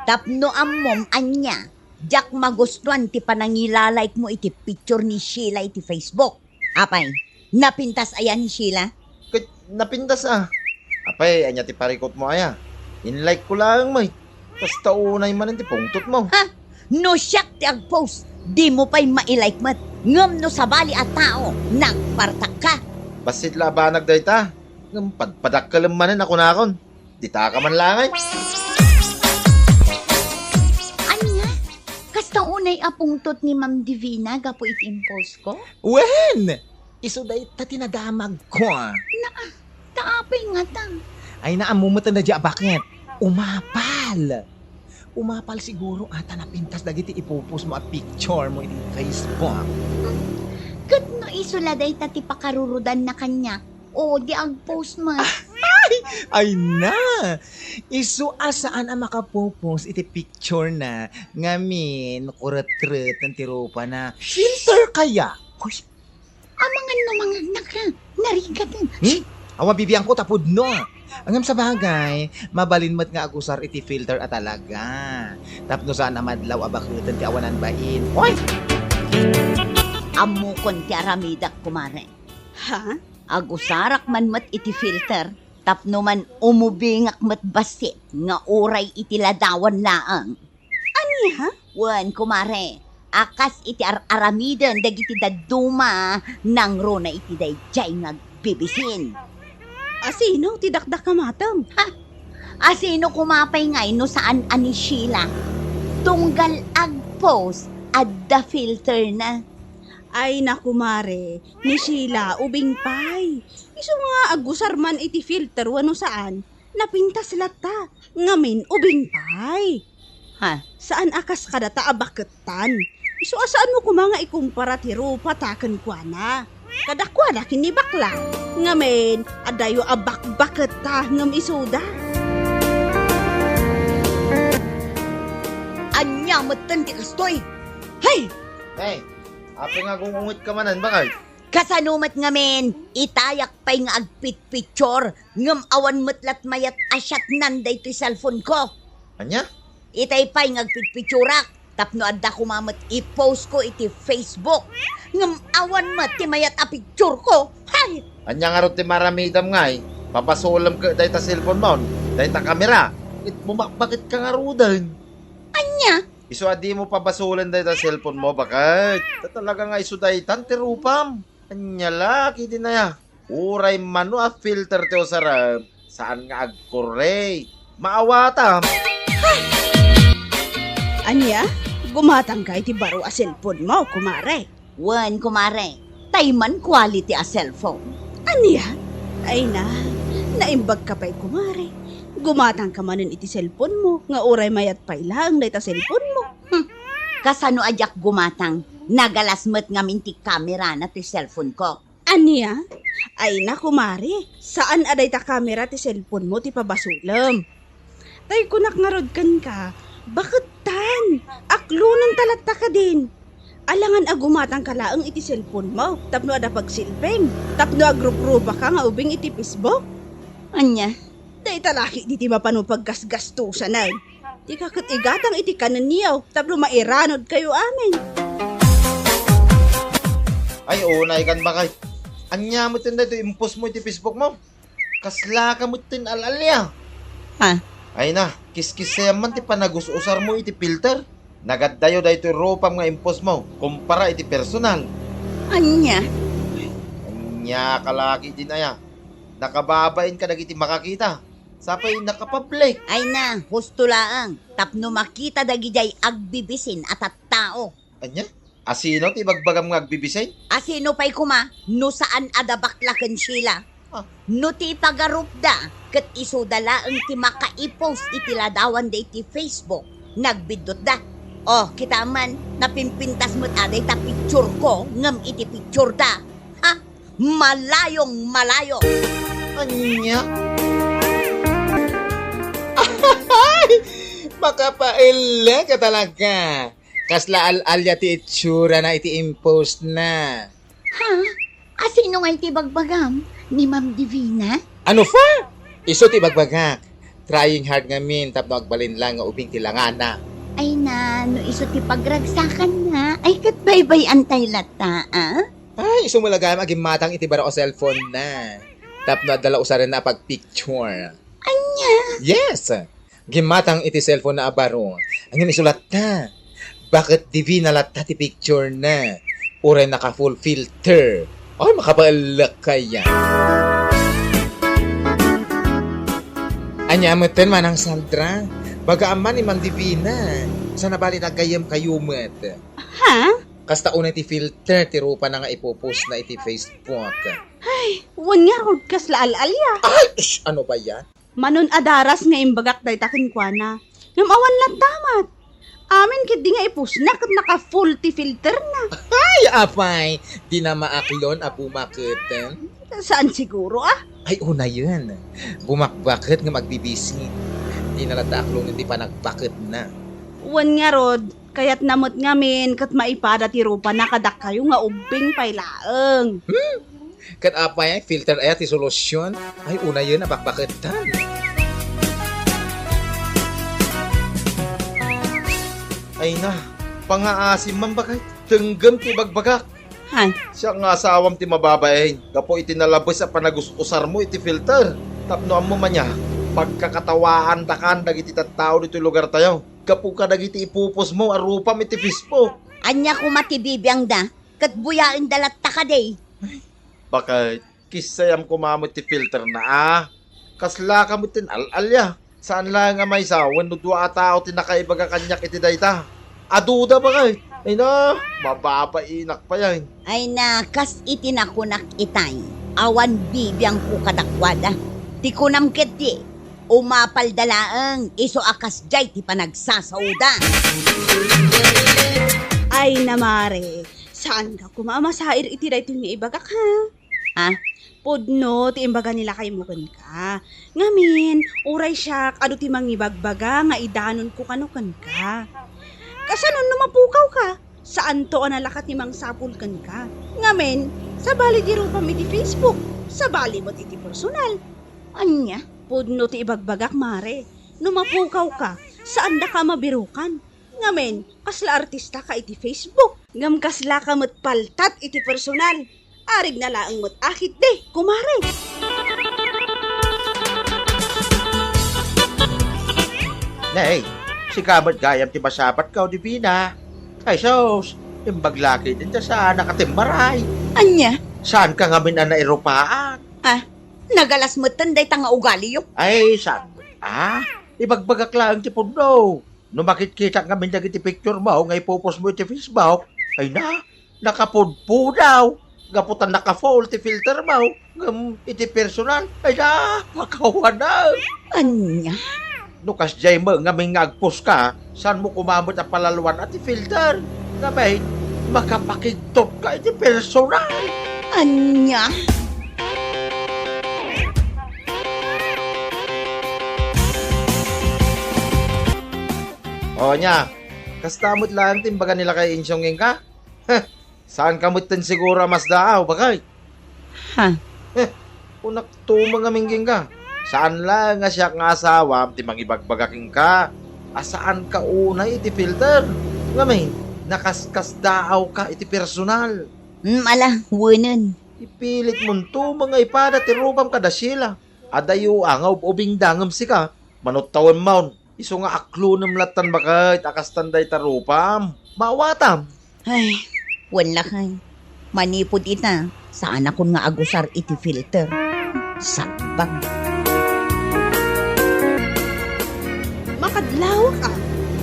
Tapno ammom ania, diak magustuan ti panangila-like mo iti picture ni Sheila iti Facebook. Apay, napintas aya ni Sheila? Ket napintas a. Apay, ania ti parikutmo aya? In-like ko laeng met. Kasta unay manen ti pungtotmo. Ha? No siak ti agpost, dimo pay mai-like met. Ngem no sabali a tao, nagpartakka. Bassit la a banag dayta. Ngem padpadakkelem manen a kunakon. Ditaka man laeng. Ania? Kasta unay a pungtot ni Ma'am Divina gapu iti impost ko? Wen! Isu dayta ti nadamagko. Naa, ta apay ngata? Ay, naammo met a nadia a baket. Umapal. Umapal siguro a ta napintas dagiti ipopost mo a picture mo iti Facebook. Hmm. Ket no isu la dayta ti pakarurudanna kaniak, o, di agpost met. Ay, ay na! Isu a saan a makapopost iti picture na ngamin kuretreten ti rupana. Filter kaya? Hoy! Amangan no mangagnak ka. Narigaten. Hmm? Awan bibiangko ta pudno. Ngem sabagay, mabalin met nga agusar iti filter a talaga. Tapno saan a madlaw a baketen ti awanan bain. Hoy! Ammokon ti aramidak, kumare. Ha? Agusarak man met iti filter, tapno man umubingak met bassit nga uray iti ladawan laeng. Ania? Wen, kumare, a kas iti ar-aramiden dagiti dadduma nangruna iti daydiay nga agbibisin. Asino ti dakdakamatem? Ha? Asino kuma pay ngay no saan a ni Sheila? Tunggal agpost, adda filter na. Ay na, kumare, ni Sheila, ubing pay. Isu nga agusar man iti filter wenno saan, napintas latta, ngamin ubing pay. Ha? Saan a kas kadata a bakettan. Isu a saanmo koma nga ikumpara ti rupata kenkuana. Kadakuada ken ni bakla. Ngamin, adayo a bakbaketta ngem isuda. Ania metten ti kastoy? Hay! Hey, apay nga agung-ungetka manen, bakay? Kasano met ngamin, itayak pay nga agpitpicture, ngem awan met lat mayat a shotnan daytoy cellphone ko. Ania? Itay pay nga agpitpicturak, tapno adda koma met i-post ko iti Facebook. Ngem awan met ti mayat a picture ko. Hay! Ania ngarud ti maramidam ngay? Pabasolem ket dayta cellphone mo, dayta kamera. Ket bumakbaket ka ngaruden. Ania? Isu a dimo pabasolen dayta cellphone mo, baket. Ta talaga nga isu daytan ti rupam. Ania la, kidin aya? Uray mano a filter ti usarem, saan nga agkurre. Maawatam. Ania? Gumatangka iti baro a cellphone mo, kumare? Wen, kumare. Tay man quality a cellphone. Ania? Ay na, naimbagka pay, kumare. Gumatangka manen iti cellphone mo, nga uray mayat pay laeng dayta cellphone mo. Hmm. Kasano a diak gumatang? Nagalas met ngamin ti kamerana ti cellphone ko. Ania? Ay na, kumare, saan a dayta kamera ti cellphone mo ti pabasolem. Tay kunak ngarud kenka, bakettan, aklonenta latta kadin. Alangan a gumatangka laeng iti cellphone mo, tapno adda pagsilping, tapno agruprupa ka nga ubing iti Facebook. Ania? Dayta la ketdi ti mapano paggasgastosanen. Dika ket igatang iti kanenyo tapno mairanod kayo amin. Ay, unay kan bakay. Ania met daytoy impost mo iti Facebook mo? Kasla ka met ti al-alia. Ha? Ay na, kiskisem man ti panagus-usar mo iti filter. Nagaddayo daytoy rupam nga impost mo, kumpara iti personal. Ania? Ania ka la ketdin aya? Nakababain kadagiti makakita. Sapay nakapablik. Ay na, husto laeng, tapno makita dagidiay agbibisin a tattao. Ania? Asino ti ibagbagam nga agbibisin? Asino pay koma no saan a da bakla ken Sheila? Ah. No ti ipagarupda, ket isuda laeng ti makaipost iti ladawan da iti Facebook, nagbiddutda. Oh, kita man, napimpintas met a dayta picture ko ngem iti picture da. Ha? Malayong malayo. Ania? Ay! Makapaellek ka talaga. Kasla al-alia ti itsurana iti impost na. Ha? Asino nga iti bagbagam? Ni Ma'am Divina? Ano pa? Isu ti bagbagak. Trying hard ngamin tapno agbalin lang nga ubing ti langana. Ay na, no isu ti pagragsakanna, ay ket baybay-antay latta, ah? Ay, isu met la gayam a gimmatang iti baro a cellphone na. Tapno adda la usarenna a pagpicture. Ania? Yes! Gimmatang iti cellphone na a baro. Ngem isu latta. Baket Divina latta ti picture na. Uray naka full filter. Ay, makabaellek kaya. Ania metten, Manang Sandra? Bagaam man ni Ma'am Divina. Sana bali naggayyem kayo met. Ha? Kasta unay ti filter ti rupana nga ipopost na iti Facebook. Ay, wen ngarud, kasla al-alia. Ay, shh, ano ba yan? Manon a daras nga imbagak dayta kenkuana. Ngem awan latta met. Amin ketdi nga ipostna ket naka-full ti filterna. Ay, apay, dina maaklon a bumaketen? Saan siguro, ah? Ay, unayen. Bumakbaket ngem agbibisi. Dina latta aklonen ti panagbaketna. Wen ngarud, kayatna met ngamin ket maipada ti rupana kadakayo nga ubbing pay laeng. Hmm? Ket apay, filter aya ti solusyon? Ay, unayen a bakbaketan. Ay na, pangaasim man bakay. Tenggem ti bagbagak. Hay. Siak nga asawam ti mababain, gapu iti nalabes a panagus-usarmo iti filter. Tapno ammo man ya, pagkakatawaandakan dagiti tattao ditoy lugartayo, gapu kadagiti ipupusmo a rupam iti Facebook. Ania koma ti bibiangda? Ket buyaenda latta kadi? Bakit? Kissayam koma met ti filterna a. Kaslaka met ti al-alia. Saan laeng a maysa wenno dua a tao ti nakaibaga kaniak iti dayta. Aduda, bakit? Ay na, mababainak pay. Ay na, kas iti nakunak itay, awan bibiangko kadakuada. Ti kunam ketdi, umapalda laeng, isu a kasdiay ti panagsasaoda. Ay na, Mare, saanka koma a masair iti daytoy nga ibagak, ha? Ha? Pudno ti imbaga ni lakaymo kenka. Ngamin, uray siak, adu ti mangibagbaga nga idanonko kano kenka. Kasano no mapukawka? Saanto a nalaka ti mangsapul kenka. Ngamin, sabali ti rupam iti Facebook, sabali met iti personal. Ania? Pudno ti ibagbagak, Mare. No mapukawka, saandaka a mabirukan. Ngamin, kasla artistaka iti Facebook. Ngem kaslaka met paltat iti personal. Arigna laeng met a ketdi, kumare. Nay, sika met gayam ti masabatko, Divina. Ay sus, imbag la ketdin ta saanka ti maray. Ania? Saanka ngamin a nairupaan? Ah, nagalas metten dayta nga ugaliyo. Ay, saan? Ah, ibagbagak laeng ti pudno. No makitkitak ngamin dagiti picture mo nga ipupos mo iti Facebook, ay na, nakapudpudaw. Gapu ta naka-full ti filter mo, ngem iti personal, ay na, makawanak. Ania? No kasdiay mo ngamin nga agpos ka, saan mo koma met a palalwan a ti filter? Ngamin, makapakigtot ka iti personal. Ania? O nia, kasta met laeng ti imbaga ni Lakay Insyong kenka? Heh, saanka metten siguro a masdaaw, bakay? Ha? Heh, kunak tumeng a minggingga. Saan laeng a siak nga asawam ti mangibagbaga kenka a saanka unay iti filter. Ngamin, nakaskasdaawka iti personal. Hmm, ala, wenen. Ipilitmon tumeng a ipada ti rupam kada Sheila. Adayo a nga ub-ubingda ngem sika, manuttawen maon. Isu nga aklonem lattan baket a kastan dayta rupam. Maawatam. Ay, wen lakay. Manipud ita, saanakon nga agusar iti filter. Sagbang. Makadlawak a.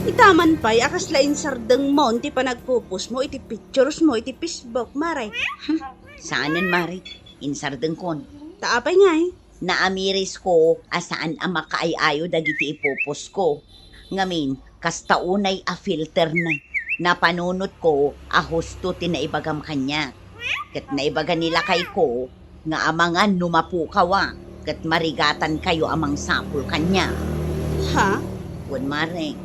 Ita man pay a kasla insardengmon ti panagpupos mo iti pictures mo iti Facebook, mare. Hmm, saanen, mare. Insardengkon. Ta apay ngay? Naamirisko a saan a makaay-ayo dagiti ipuposko. Ngamin, kasta unay a filterna. Napanunotko a husto ti naibagam kaniak. Ket naibaga ni lakayko nga amangan no mapukawa, ket marigatankayo a mangsapul kaniak. Ha? Wen, mare,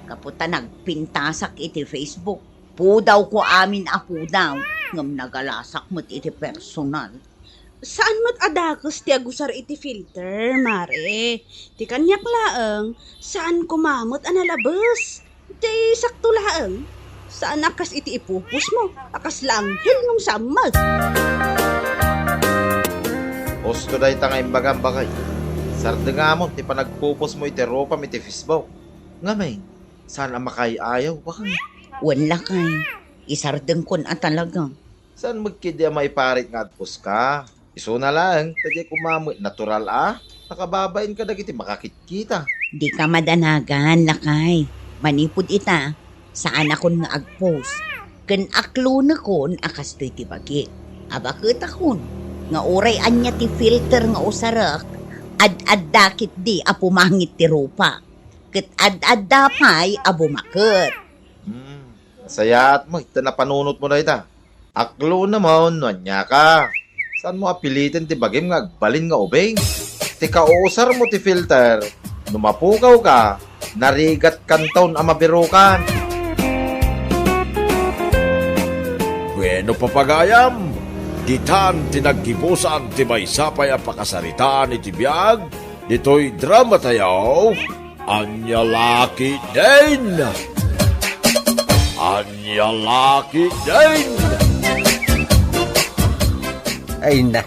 gapu ta nagpintasak iti Facebook. Pudawko amin a pudaw, ngem nagalasak met iti personal. Saan met a dakes ti agusar iti filter, mare. Ti kaniak laeng, saan koma met a nalabes. Ti sakto laeng, saan a kas iti ipupos mo, a kasla anghel ngem saan met. Husto dayta nga imbagam, bakay. Sardengamon ti panagpupos mo iti rupam iti Facebook. Ngamin, saan a makaay-ayaw, bakay. Wen lakay, isardengkon a talaga. Saan met ketdi a maiparit nga agpuska? Isuna laeng, ta diay koma met natural a nakababain kadagiti makakitkita. Dika madanagan, lakay. Manipud ita, saanakon nga agpos. Ken aklonekon a kastoy ti bagik. Abaketakon nga uray ania ti filter nga usarek, ad-adda ketdi a pumangit ti rupa. Ket ad-adda pay a bumaket. Hmm. Nasayaat mo, ita napanunot mo dayta. Aklonem no ania ka. Saan mo a piliten ti bagim nga agbalin nga ubing? Ti kauusar mo ti filter, no mapukaw ka, narigat kanton a mabirukan. Bueno, papagayam, ditan ti naggibusan ti maysa pay a pakasaritaan iti biag ditoy drama tayo. Ania la ketdin? Ania la ketdin? Ay na,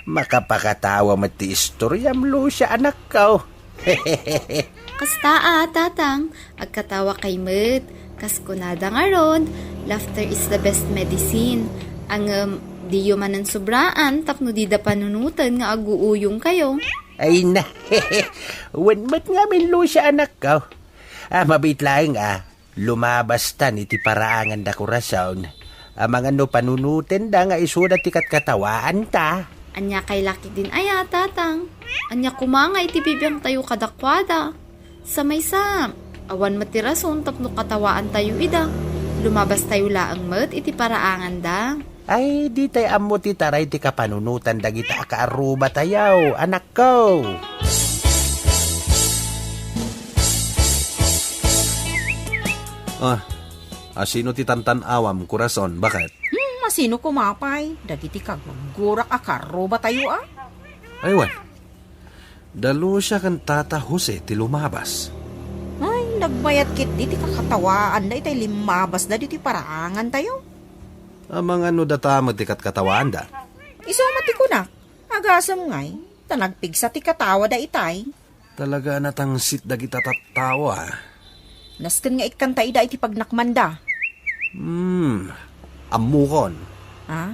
makapakatawa met ti istoriam, Lucia, anakko. Kasta a, Tatang, agkatawakay met. Kas kunada ngarud, "Laughter is the best medicine." Ngem, diyo manen sobraan tapno dida panunoten nga aguuyongkayo. Ay na, wen met ngamin, Lucia, anakko. Ah, mabiit laeng, ah. Lumabastan iti paraanganda, Corazon. Amangan no panunotenda nga isuda ti katkatawaanta. Ania kay lakit din aya, Tatang? Ania koma nga iti bibiangtayo kadakuada? Sa maysa, awan met ti rason tapno katawaantayo ida. Lumabastayo laeng met iti paraanganda. Ay, ditay ammo ti taray ti kapanunotan dagita a kaarrubatayo, anakko. Ah, asino ti tantan-awam, Corazon? Baket? Hmm, asino koma pay? Dagiti kagurgurak a kaarrubatayo, a? Ay, wen. Da Lucia ken Tata Jose ti lumabas. Ay, nagmayat ketdi ti kakatawaanda itay limmabasda ditoy paraangantayo. Amangan no data met ti katkatawaanda. Isu met ti kunak, agasem ngay, ta nagpigsa ti katawada itay. Talaga a natangsit dagita tattawa. Nasken nga ikkanta ida iti pagnakmanda. Hmm, ammokon. Ha?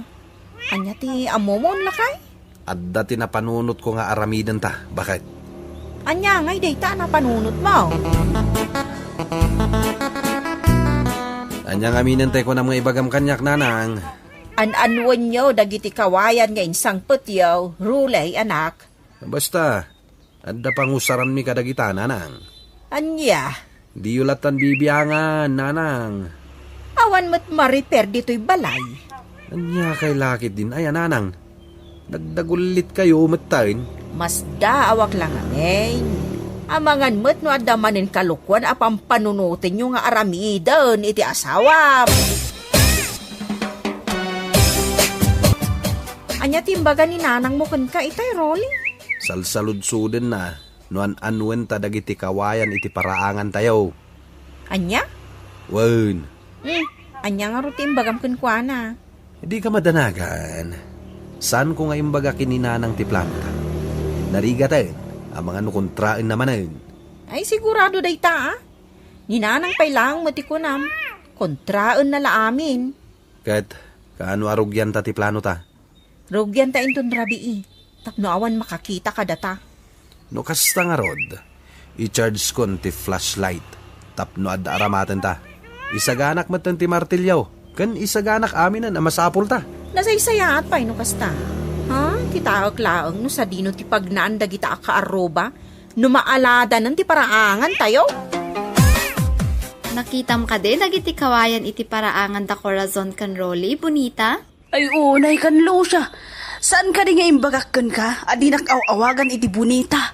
Ania ti ammomon, lakay? Adda ti napanunotko nga aramidenta, baket. Ania ngay dayta a napanunotmo? Ania ngamin ti kunam nga ibagam kaniak, nanang? An-annuenyo dagiti kawayan nga insangpetyo, Ruley, anak. Basta, adda pangusaranmi kadagita, nanang. Ania? Diyo lattan bibiangan, nanang. Awan met ma-repair ditoy balay. Ania kay lakit din aya, nanang? Nagdagullit kayo metten. Masdaawak la ngamin. Amangan met no adda manen kalokuan a pampanunotenyo nga aramiden iti asawam. Ania ti imbaga ni nanangmo kenka itay, Rolly? Salsaludsodenna no an-annuenta dagiti kawayan iti paraangantayo. Ania? Wen. Hmm, ania ngarud ti imbagam kenkuana? Dika madanagan. Saanko nga imbaga ken ni nanang ti planota. Narigaten, amangan no kontraenna manen. Ay, sigurado dayta, a? Ni nanang pay laeng met ti kunam, kontraenna la amin. Ket, kaano a rugianta ti planota? Rugianta inton rabii, tapno awan makakita kadata. No kasta ngarud, i-chargekon ti flashlight tapno adda aramatenta. Isaganak metten ti martilyo, ken isaganak aminen a masapulta. Nasaysayaat pay no kasta. Ha? Kitaek laeng no sadino ti pagnaan dagita a kaarruba no maaladanen ti paraangantayo. Nakitam kadi dagiti kawayan iti paraanganda, Corazon ken Rolly, Bonita? Ay, unay kan Lucia. Saan kadi nga imbagak kenka a dinak aw-awagan iti Bonita?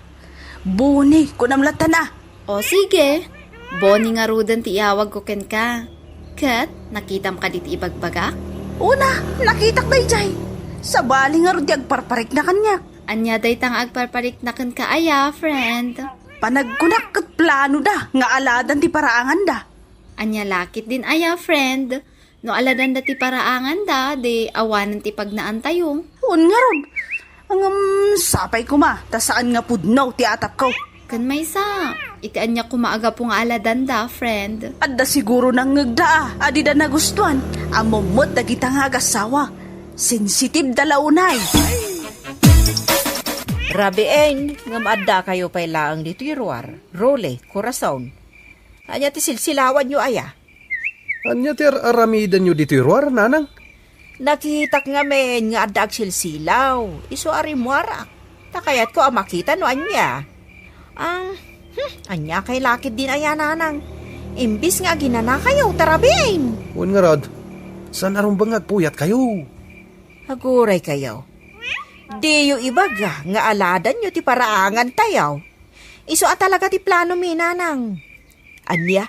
Boni, kunam latta na. O sige, Boni ngaruden ti iawagko kenka. Ket, nakitam kadi ti ibagbagak? Una, nakitak daydiay. Sabali ngarud ti agparparikna kaniak. Ania dayta nga agparparikna kenka aya, friend? Panagkunak ket planoda nga aladan ti paraanganda. Ania lakit din aya, friend? No aladanda ti paraanganda, di awanen ti pagnaantayo. Wen ngarud. Ngem sapay koma, ta saan nga pudno ti atapko. Ken maysa, iti ania koma a gapu nga aladanda, friend? Adda siguro nangngegda a, a dida nagustuan. Ammom met dagita nga agassawa. Sensitibda la unay. Rabiin, ngem addakayo pay laeng ditoy ruar. Role, Corazon. Ania ti silsilawanyo aya? Ania ti ar-aramidenyo ditoy ruar, nanang? Nakitak ngamin nga adda agsilsilaw. Isu a rimmuarak. Ta kayatko a makita no ania. Ang, hmm, ania kay lakit din aya, nanang? Imbis nga aginanakayo, ta rabiin. Wen ngarud, saan a rumbeng nga agpuyatkayo? Aguraykayo. Diyo ibaga nga aladanyo ti paraangantayo. Isu a talaga ti planomi, nanang. Ania?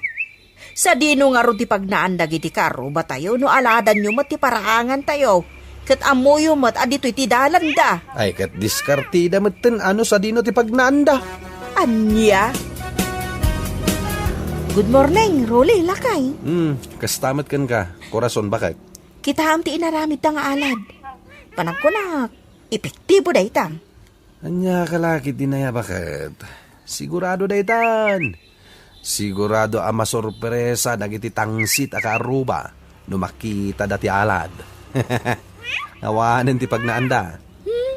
Sadino ngarud ti pagnaan dagiti karrubatayo no aladanyo met ti paraangantayo, ket ammoyo met a ditoy ti dalanda? Ay, ket diskartida metten a no sadino ti pagnaanda. Ania? Good morning, Rolly, lakay. Hmm, kasta met kenka, Corazon, baket? Kitaem ti inaramidda nga alad. Panagkunak, epektibo dayta. Ania ka la ketdin aya baket? Sigurado daytan. Sigurado a masorpresa dagiti tangsit a kaarruba no makitada ti alad. Awanen ti pagnaanda. Hmm,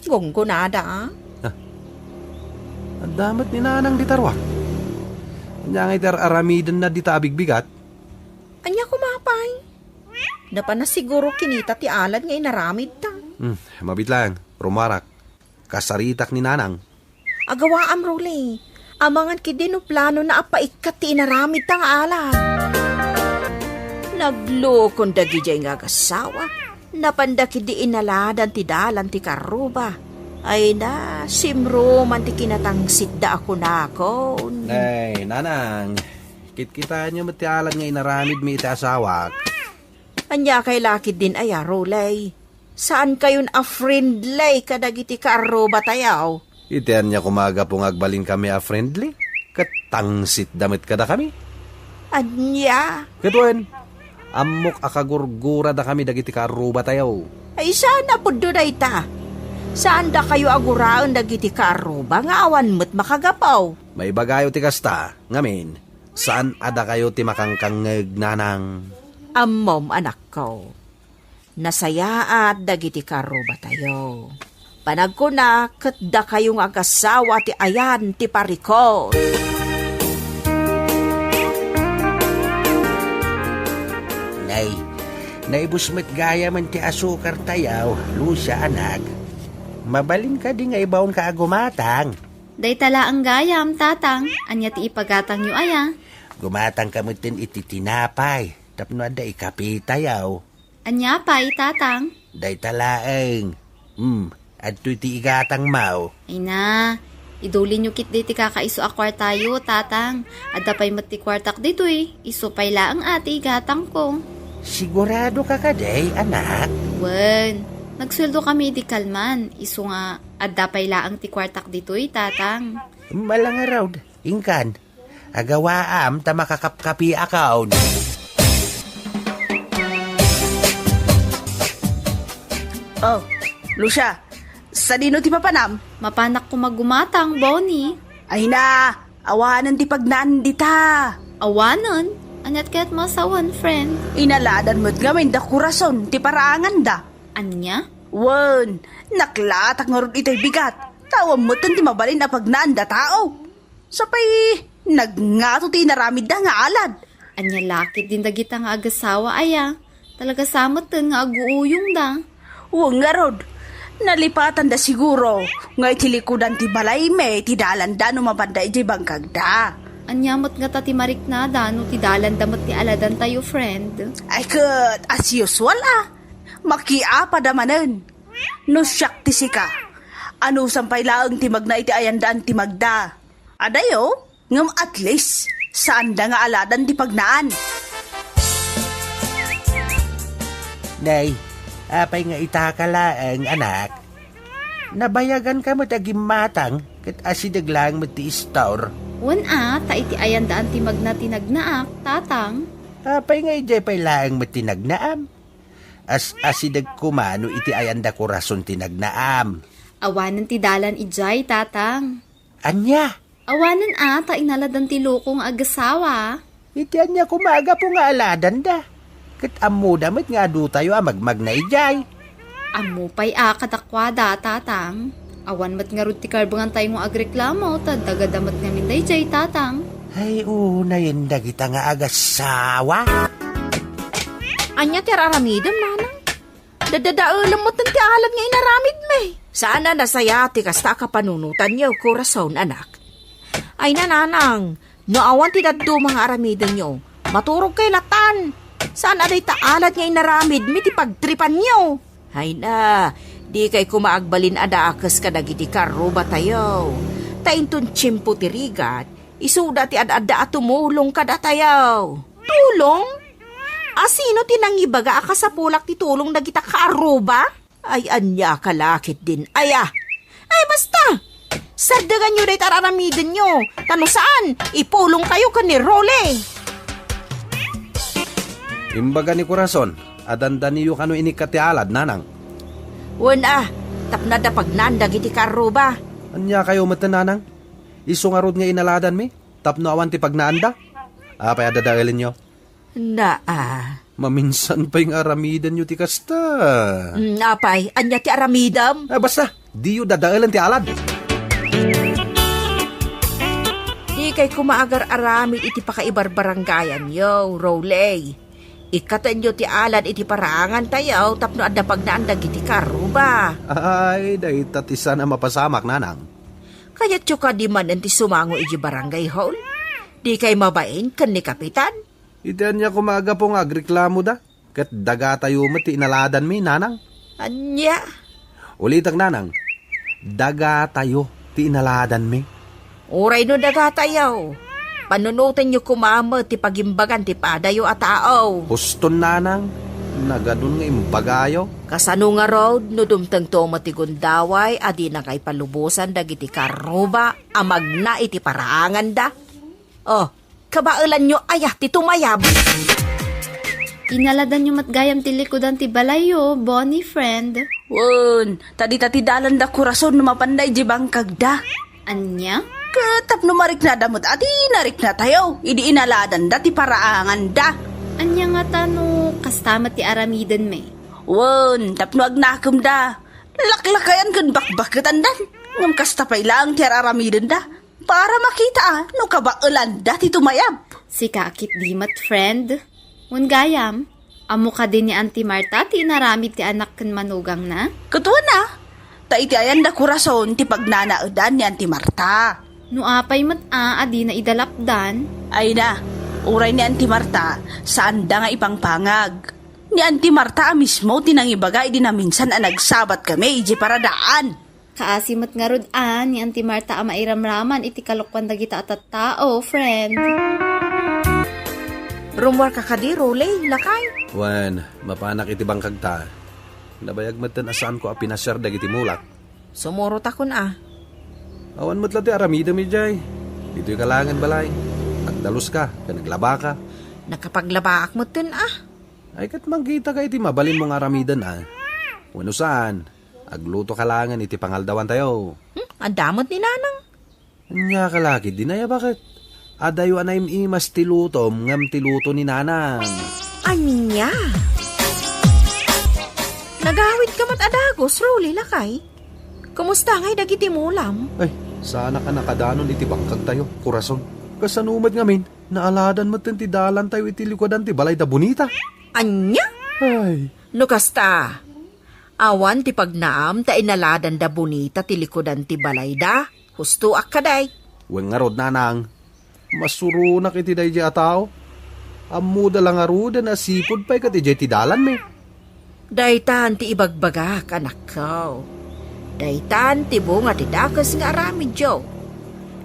gunggonada, a? Ah. Adda met ni Nanang dita ruar. Ania ngay ti ar-aramidenna dita a bigbigat? Ania koma pay? Napan a siguro kinita ti alad nga inaramidta. Hmm, mabiit laeng, rumarak. Kasaritak ni Nanang. Agawaam, Rule. Amangan ketdi no planona a paikkat ti inaramidta nga alad. Naglukon dagidiay nga agassawa. Napanda ketdi inaladan ti dalan ti kaarruba. Ay na, simruman ti kinatangsitda a kunakon. Nay, Nanang, kitkitaenyo met ti alad nga inaramidmi iti asawak. Ania kay la ketdin aya, Rule? Saankayon a friendly kadagiti kaarrubatayo? Iti ania koma a gapu nga agbalinkami a friendly? Ket tangsitda met kadakami. Ania? Ket wen, ammok a kagurguradakami dagiti kaarrubatayo. Ay, saan a pudno dayta? Saandakayo a guraen dagiti kaarruba nga awan met makagapu. Maibagayo ti kasta, ngamin, saan a dakayo ti makangkangngeg, Nanang. Ammom, anakko. Nasayaat dagiti kaarrubatayo. Panagkunak ket dakayo nga agassawa ti ayan ti parikut. Nay, naibus met gayamen ti asukartayo, Lucia, anak. Mabalin kadi nga ibaonka a gumatang? Dayta laeng gayam, Tatang. Ania ti ipagatangyo aya? Gumatangka metten iti tinapay tapno adda ikapitayo. Ania pay, Tatang? Dayta laeng. Hmm, adtoy ti igatangmo. Ay na, idulinyo ketdi ti kakaiso a kuartayo, Tatang. Adda pay met ti kuartak ditoy, isu pay laeng a ti igatangko. Siguradoka kadi, anak? Wen, nagsueldokami idi kalman, isu nga adda pay laeng ti kuartak ditoy, Tatang. Mala ngarud, inkan. Agawaam ta makakapkapiakon. Oh, Lucia, sadino ti papanam? Mapanak koma gumatang, Bonnie. Ay na, awanen ti pagnaan dita. Awanen? Aniat kayat masawen, friend? Inaladan met ngamin da Corazon ti paraanganda. Ania? Wen, naklatak ngarud itay bigat. Tawen metten ti mabalin a pagnaan da tao. Sapay, nagngato ti inaramidda nga alad. Ania la ketdin dagita nga agassawa aya? Talaga sa metten nga aguuyongda. Wen ngarud, nalipatanda siguro nga iti likudan ti balaymi ti dalanda no mapanda idiay bangkagda. Ania met ngata ti mariknada no ti dalanda met ti aladantayo, friend? Ay ket, as usual a, makiapada manen. No siak ti sika, anusam pay laeng ti magna iti ayandaan ti magda. Adayo, ngem at least, saanda nga aladan ti pagnaan. Nay, apay nga itaka laeng, anak? Nabayaganka met a gimmatang ket asideg laeng met ti istor. Wen a, ta iti ayandaan ti magna ti nagnaak, Tatang. Apay nga idiay pay laeng met ti nagnaam? As-asideg koma no iti ayanda Corazon ti nagnaam. Awanen ti dalan idiay, Tatang. Ania? Awanen a, ta inaladan ti loko nga agassawa. Iti ania koma a gapu nga aladanda? Ket ammoda met nga adutayo a magmagna idiay. Ammo pay a kadakuada, Tatang. Awan met ngarud ti karbengantayo nga agreklamo, ta dagada met ngamin daydiay, Tatang. Ay, unayen dagita nga agassawa. Ania ti ar-aramidem, Nanang? Dadadaelem metten ti alad nga inaramidmi. Saan a nasayaat ti kasta a kapanunotanyo, Corazon, anak. Ay na, Nanang, no awan ti dadduma nga aramidenyo, maturogkayo latan. Saan a dayta alad nga inaramidmi ti pagtripanyo. Ay na, dikay koma agbalin a dakes kadagiti karrubatayo. Ta inton tiempo ti rigat, isuda ti ad-adda a tumulong kadatayo. Tulong? A sino ti nangibaga a kasapulak ti tulong dagita kaarruba? Ay, ania ka la ketdin aya? Ay, basta! Sardeganyo dayta ar-aramidenyo, ta no saan, ipulongkayo ken ni Rolly. Imbaga ni Corazon a dandaniyo kano inikkat ti alad, Nanang. Wen a, tapno adda pagnaan dagiti karruba. Ania kayo met, nanang? Isu ngarud nga inaladanmi, tapno awan ti pagnaanda? Apay a dadaelenyo? Naa. Maminsan pay nga aramidenyo ti kasta. Mm, apay, ania ti aramidem? Ah, basta, diyo dadaelen ti alad. Dikay koma agar-aramid iti pakaibarbarangayanyo, Roley. Ikkatenyo ti alad iti paraangantayo tapno adda pagnaan dagiti karruba. Ay, dayta ti saan a mapasamak, nanang. Kayatyo kadi manen ti sumango iti barangay hall? Dikay mabain ken ni Kapitan? Iti ania koma a gapu nga agreklamoda? Ket dagatayo met ti inaladanmi, nanang. Ania? Ulitek, nanang. Dagatayo ti inaladanmi. Uray no dagatayo, panunotenyo koma met ti pagimbagan ti padayo a tao. Huston, nanang. Nagadun nga imbagayo. Kasano ngarud no dumtengto met ti gundaway a dina nga ipalubosan dagiti karruba a magna iti paraanganda? Oh, kabaelanyo aya ti tumayab? Inaladanyo met gayam ti likudan ti balayyo, Bonnie, friend. Wen, ta dita ti dalanda, kurason, no mapanda idiay bangkagda. Ania? Ket tapno mariknada met a ti nariknatayo, idi inaladanda ti paraanganda. Ania ngata no kasta met ti aramidenmi? Wen, tapno agnakemda, laklakayan ken bakbaketandan. Ngem kasta pay laeng ti ar-aramidenda. Para makita a no kabaelanda ti tumayab. Sika a ketdi met, friend. Wen gayam, ammo kadi ni Auntie Marta ti inaramid ti anak ken manugangna? Ket wen a, ta iti ayanda kurason ti pagnanaedan ni Auntie Marta. No apay met a, a dina ida lapdan? Ay na, uray ni Auntie Marta, saanda nga ipangpangag. Ni Auntie Marta a mismo ti nangibaga idi naminsan a nagsabat kami idiay paradaan. Kaasi met ngarud a ni Auntie Marta a mairamraman iti kalokuan dagita a tattao, friend. Rummuarka kadi, Roley, lakay? Wen, mapanak iti bangkagta. Nabayag metten a saanko a pinasiar dagiti mulak. Sumurotakon a. Awan met la ti aramidem idiay. Ditoyka laengen balay. Agdaluska, ken aglabaka. Nakapaglabaak metten a. Ay, ket mangkitaka iti mabalinmo nga aramiden a. Wenno saan, aglutoka laengen iti pangaldawantayo. Hmm, adda met ni Nanang. Ania ka la ketdi, nayabaket? Adayo a naim-imas ti lutom ngem ti luto ni Nanang. Ania? Nagawidka met a dagus, Roley, lakay? Kumusta ngay dagiti mulam? Ay, saanak a nakadanon iti bangkagtayo, kurason. Kasano met ngamin, naaladan metten ti dalantayo iti likudan ti balay da Bonita. Ania? Ay. No kasta, awan ti pagnaam ta inaladan da Bonita ti likudan ti balayda. Hustoak kadi. Wen ngarud, Nanang, masuronak iti daydiay a tao. Ammoda la ngaruden a sipud pay ket idiay ti dalanmi. Daytan ti ibagbagak, anakko. Daytan ti bunga ti dakes nga aramidyo.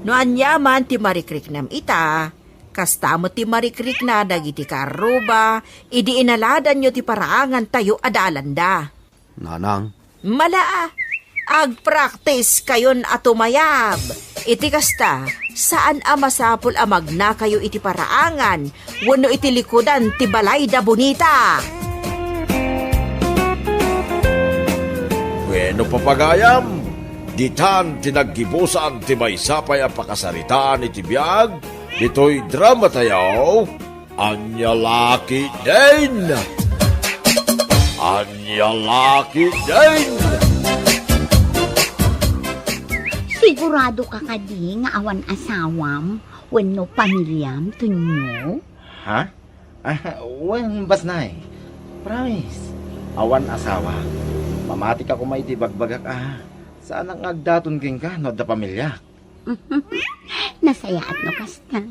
No aniaman ti marikriknam ita, kasta met ti marikrikna dagiti karruba idi inaladanyo ti paraangantayo a dalanda. Nanang. Mala a, agpraktiskayon a tumayab. Iti kasta, saan a masapul a magnakayo iti paraangan wenno iti likudan ti balay da Bonita. Wenno, papagayam, ditan ti naggibusan ti maysa pay a pakasaritaan iti biag ditoy dramatayo. Ania la ketdin? Ania la ketdin? Sigurado ka kadi nga awan asawam wenno pamiliam, Tonyo? Ha? Ah, wen, Basnay. Promise. Awan asawa. Pamatika koma iti bagbagak a saanak nga agdaton kenka no adda pamiliak. Nasayaat no kasta.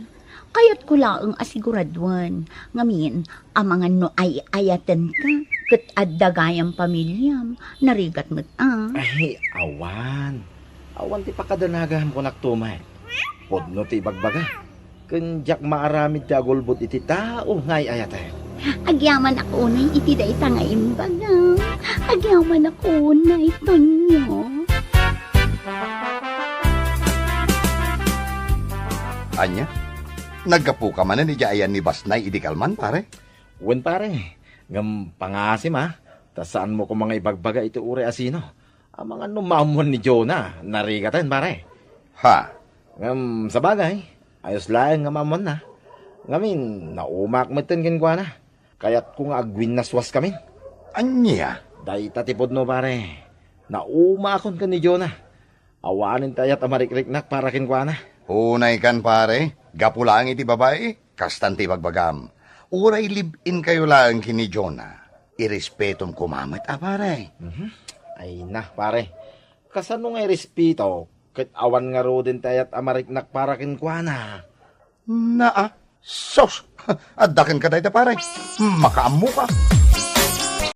Kayatko laeng a siguraduen. Ngamin, amangan no ay-ayatenka, ket adda gayam pamiliam, narigat met a. Ay, awan. Awan ti pakadanagam, kunak tumet. Pudno ti ibagbaga. Ken diak maaramid ti agulbod iti tao nga ay-ayatek. Agyamanak unay iti dayta nga imbaga. Agyamanak unay, Tonyo. Ania? Naggapuka manen idiay ayan ni Basnay idi kalman, pare? Wen, pare. Ngem pangasim a, Ta saanmo koma nga ibagbaga iti uray a sino. Amangan no maammuan ni Jonah, narigaten, pare. Ha? Ngem, sabagay, ayos laeng nga maammuanna. Ngamin, naumaak metten kenkuana. Kayatko nga agwinnaswaskamin. Ania? Dayta ti pudno, pare. Naumaakon ken ni Jonah. Awanen ti ayat a marikriknak para kenkuana. Unaykan, pare. Gapu laeng iti babai, kastan ti ibagbagam. Uray live-in kayo laeng ken ni Jonah, irespetom koma met a, pare. Mhm. Ay na, pare. Kasano nga irespeto ket awan ngaruden ti ayat a mariknak para kenkuana? Naa, sus! Adda kenka dayta, pare. Makaammoka.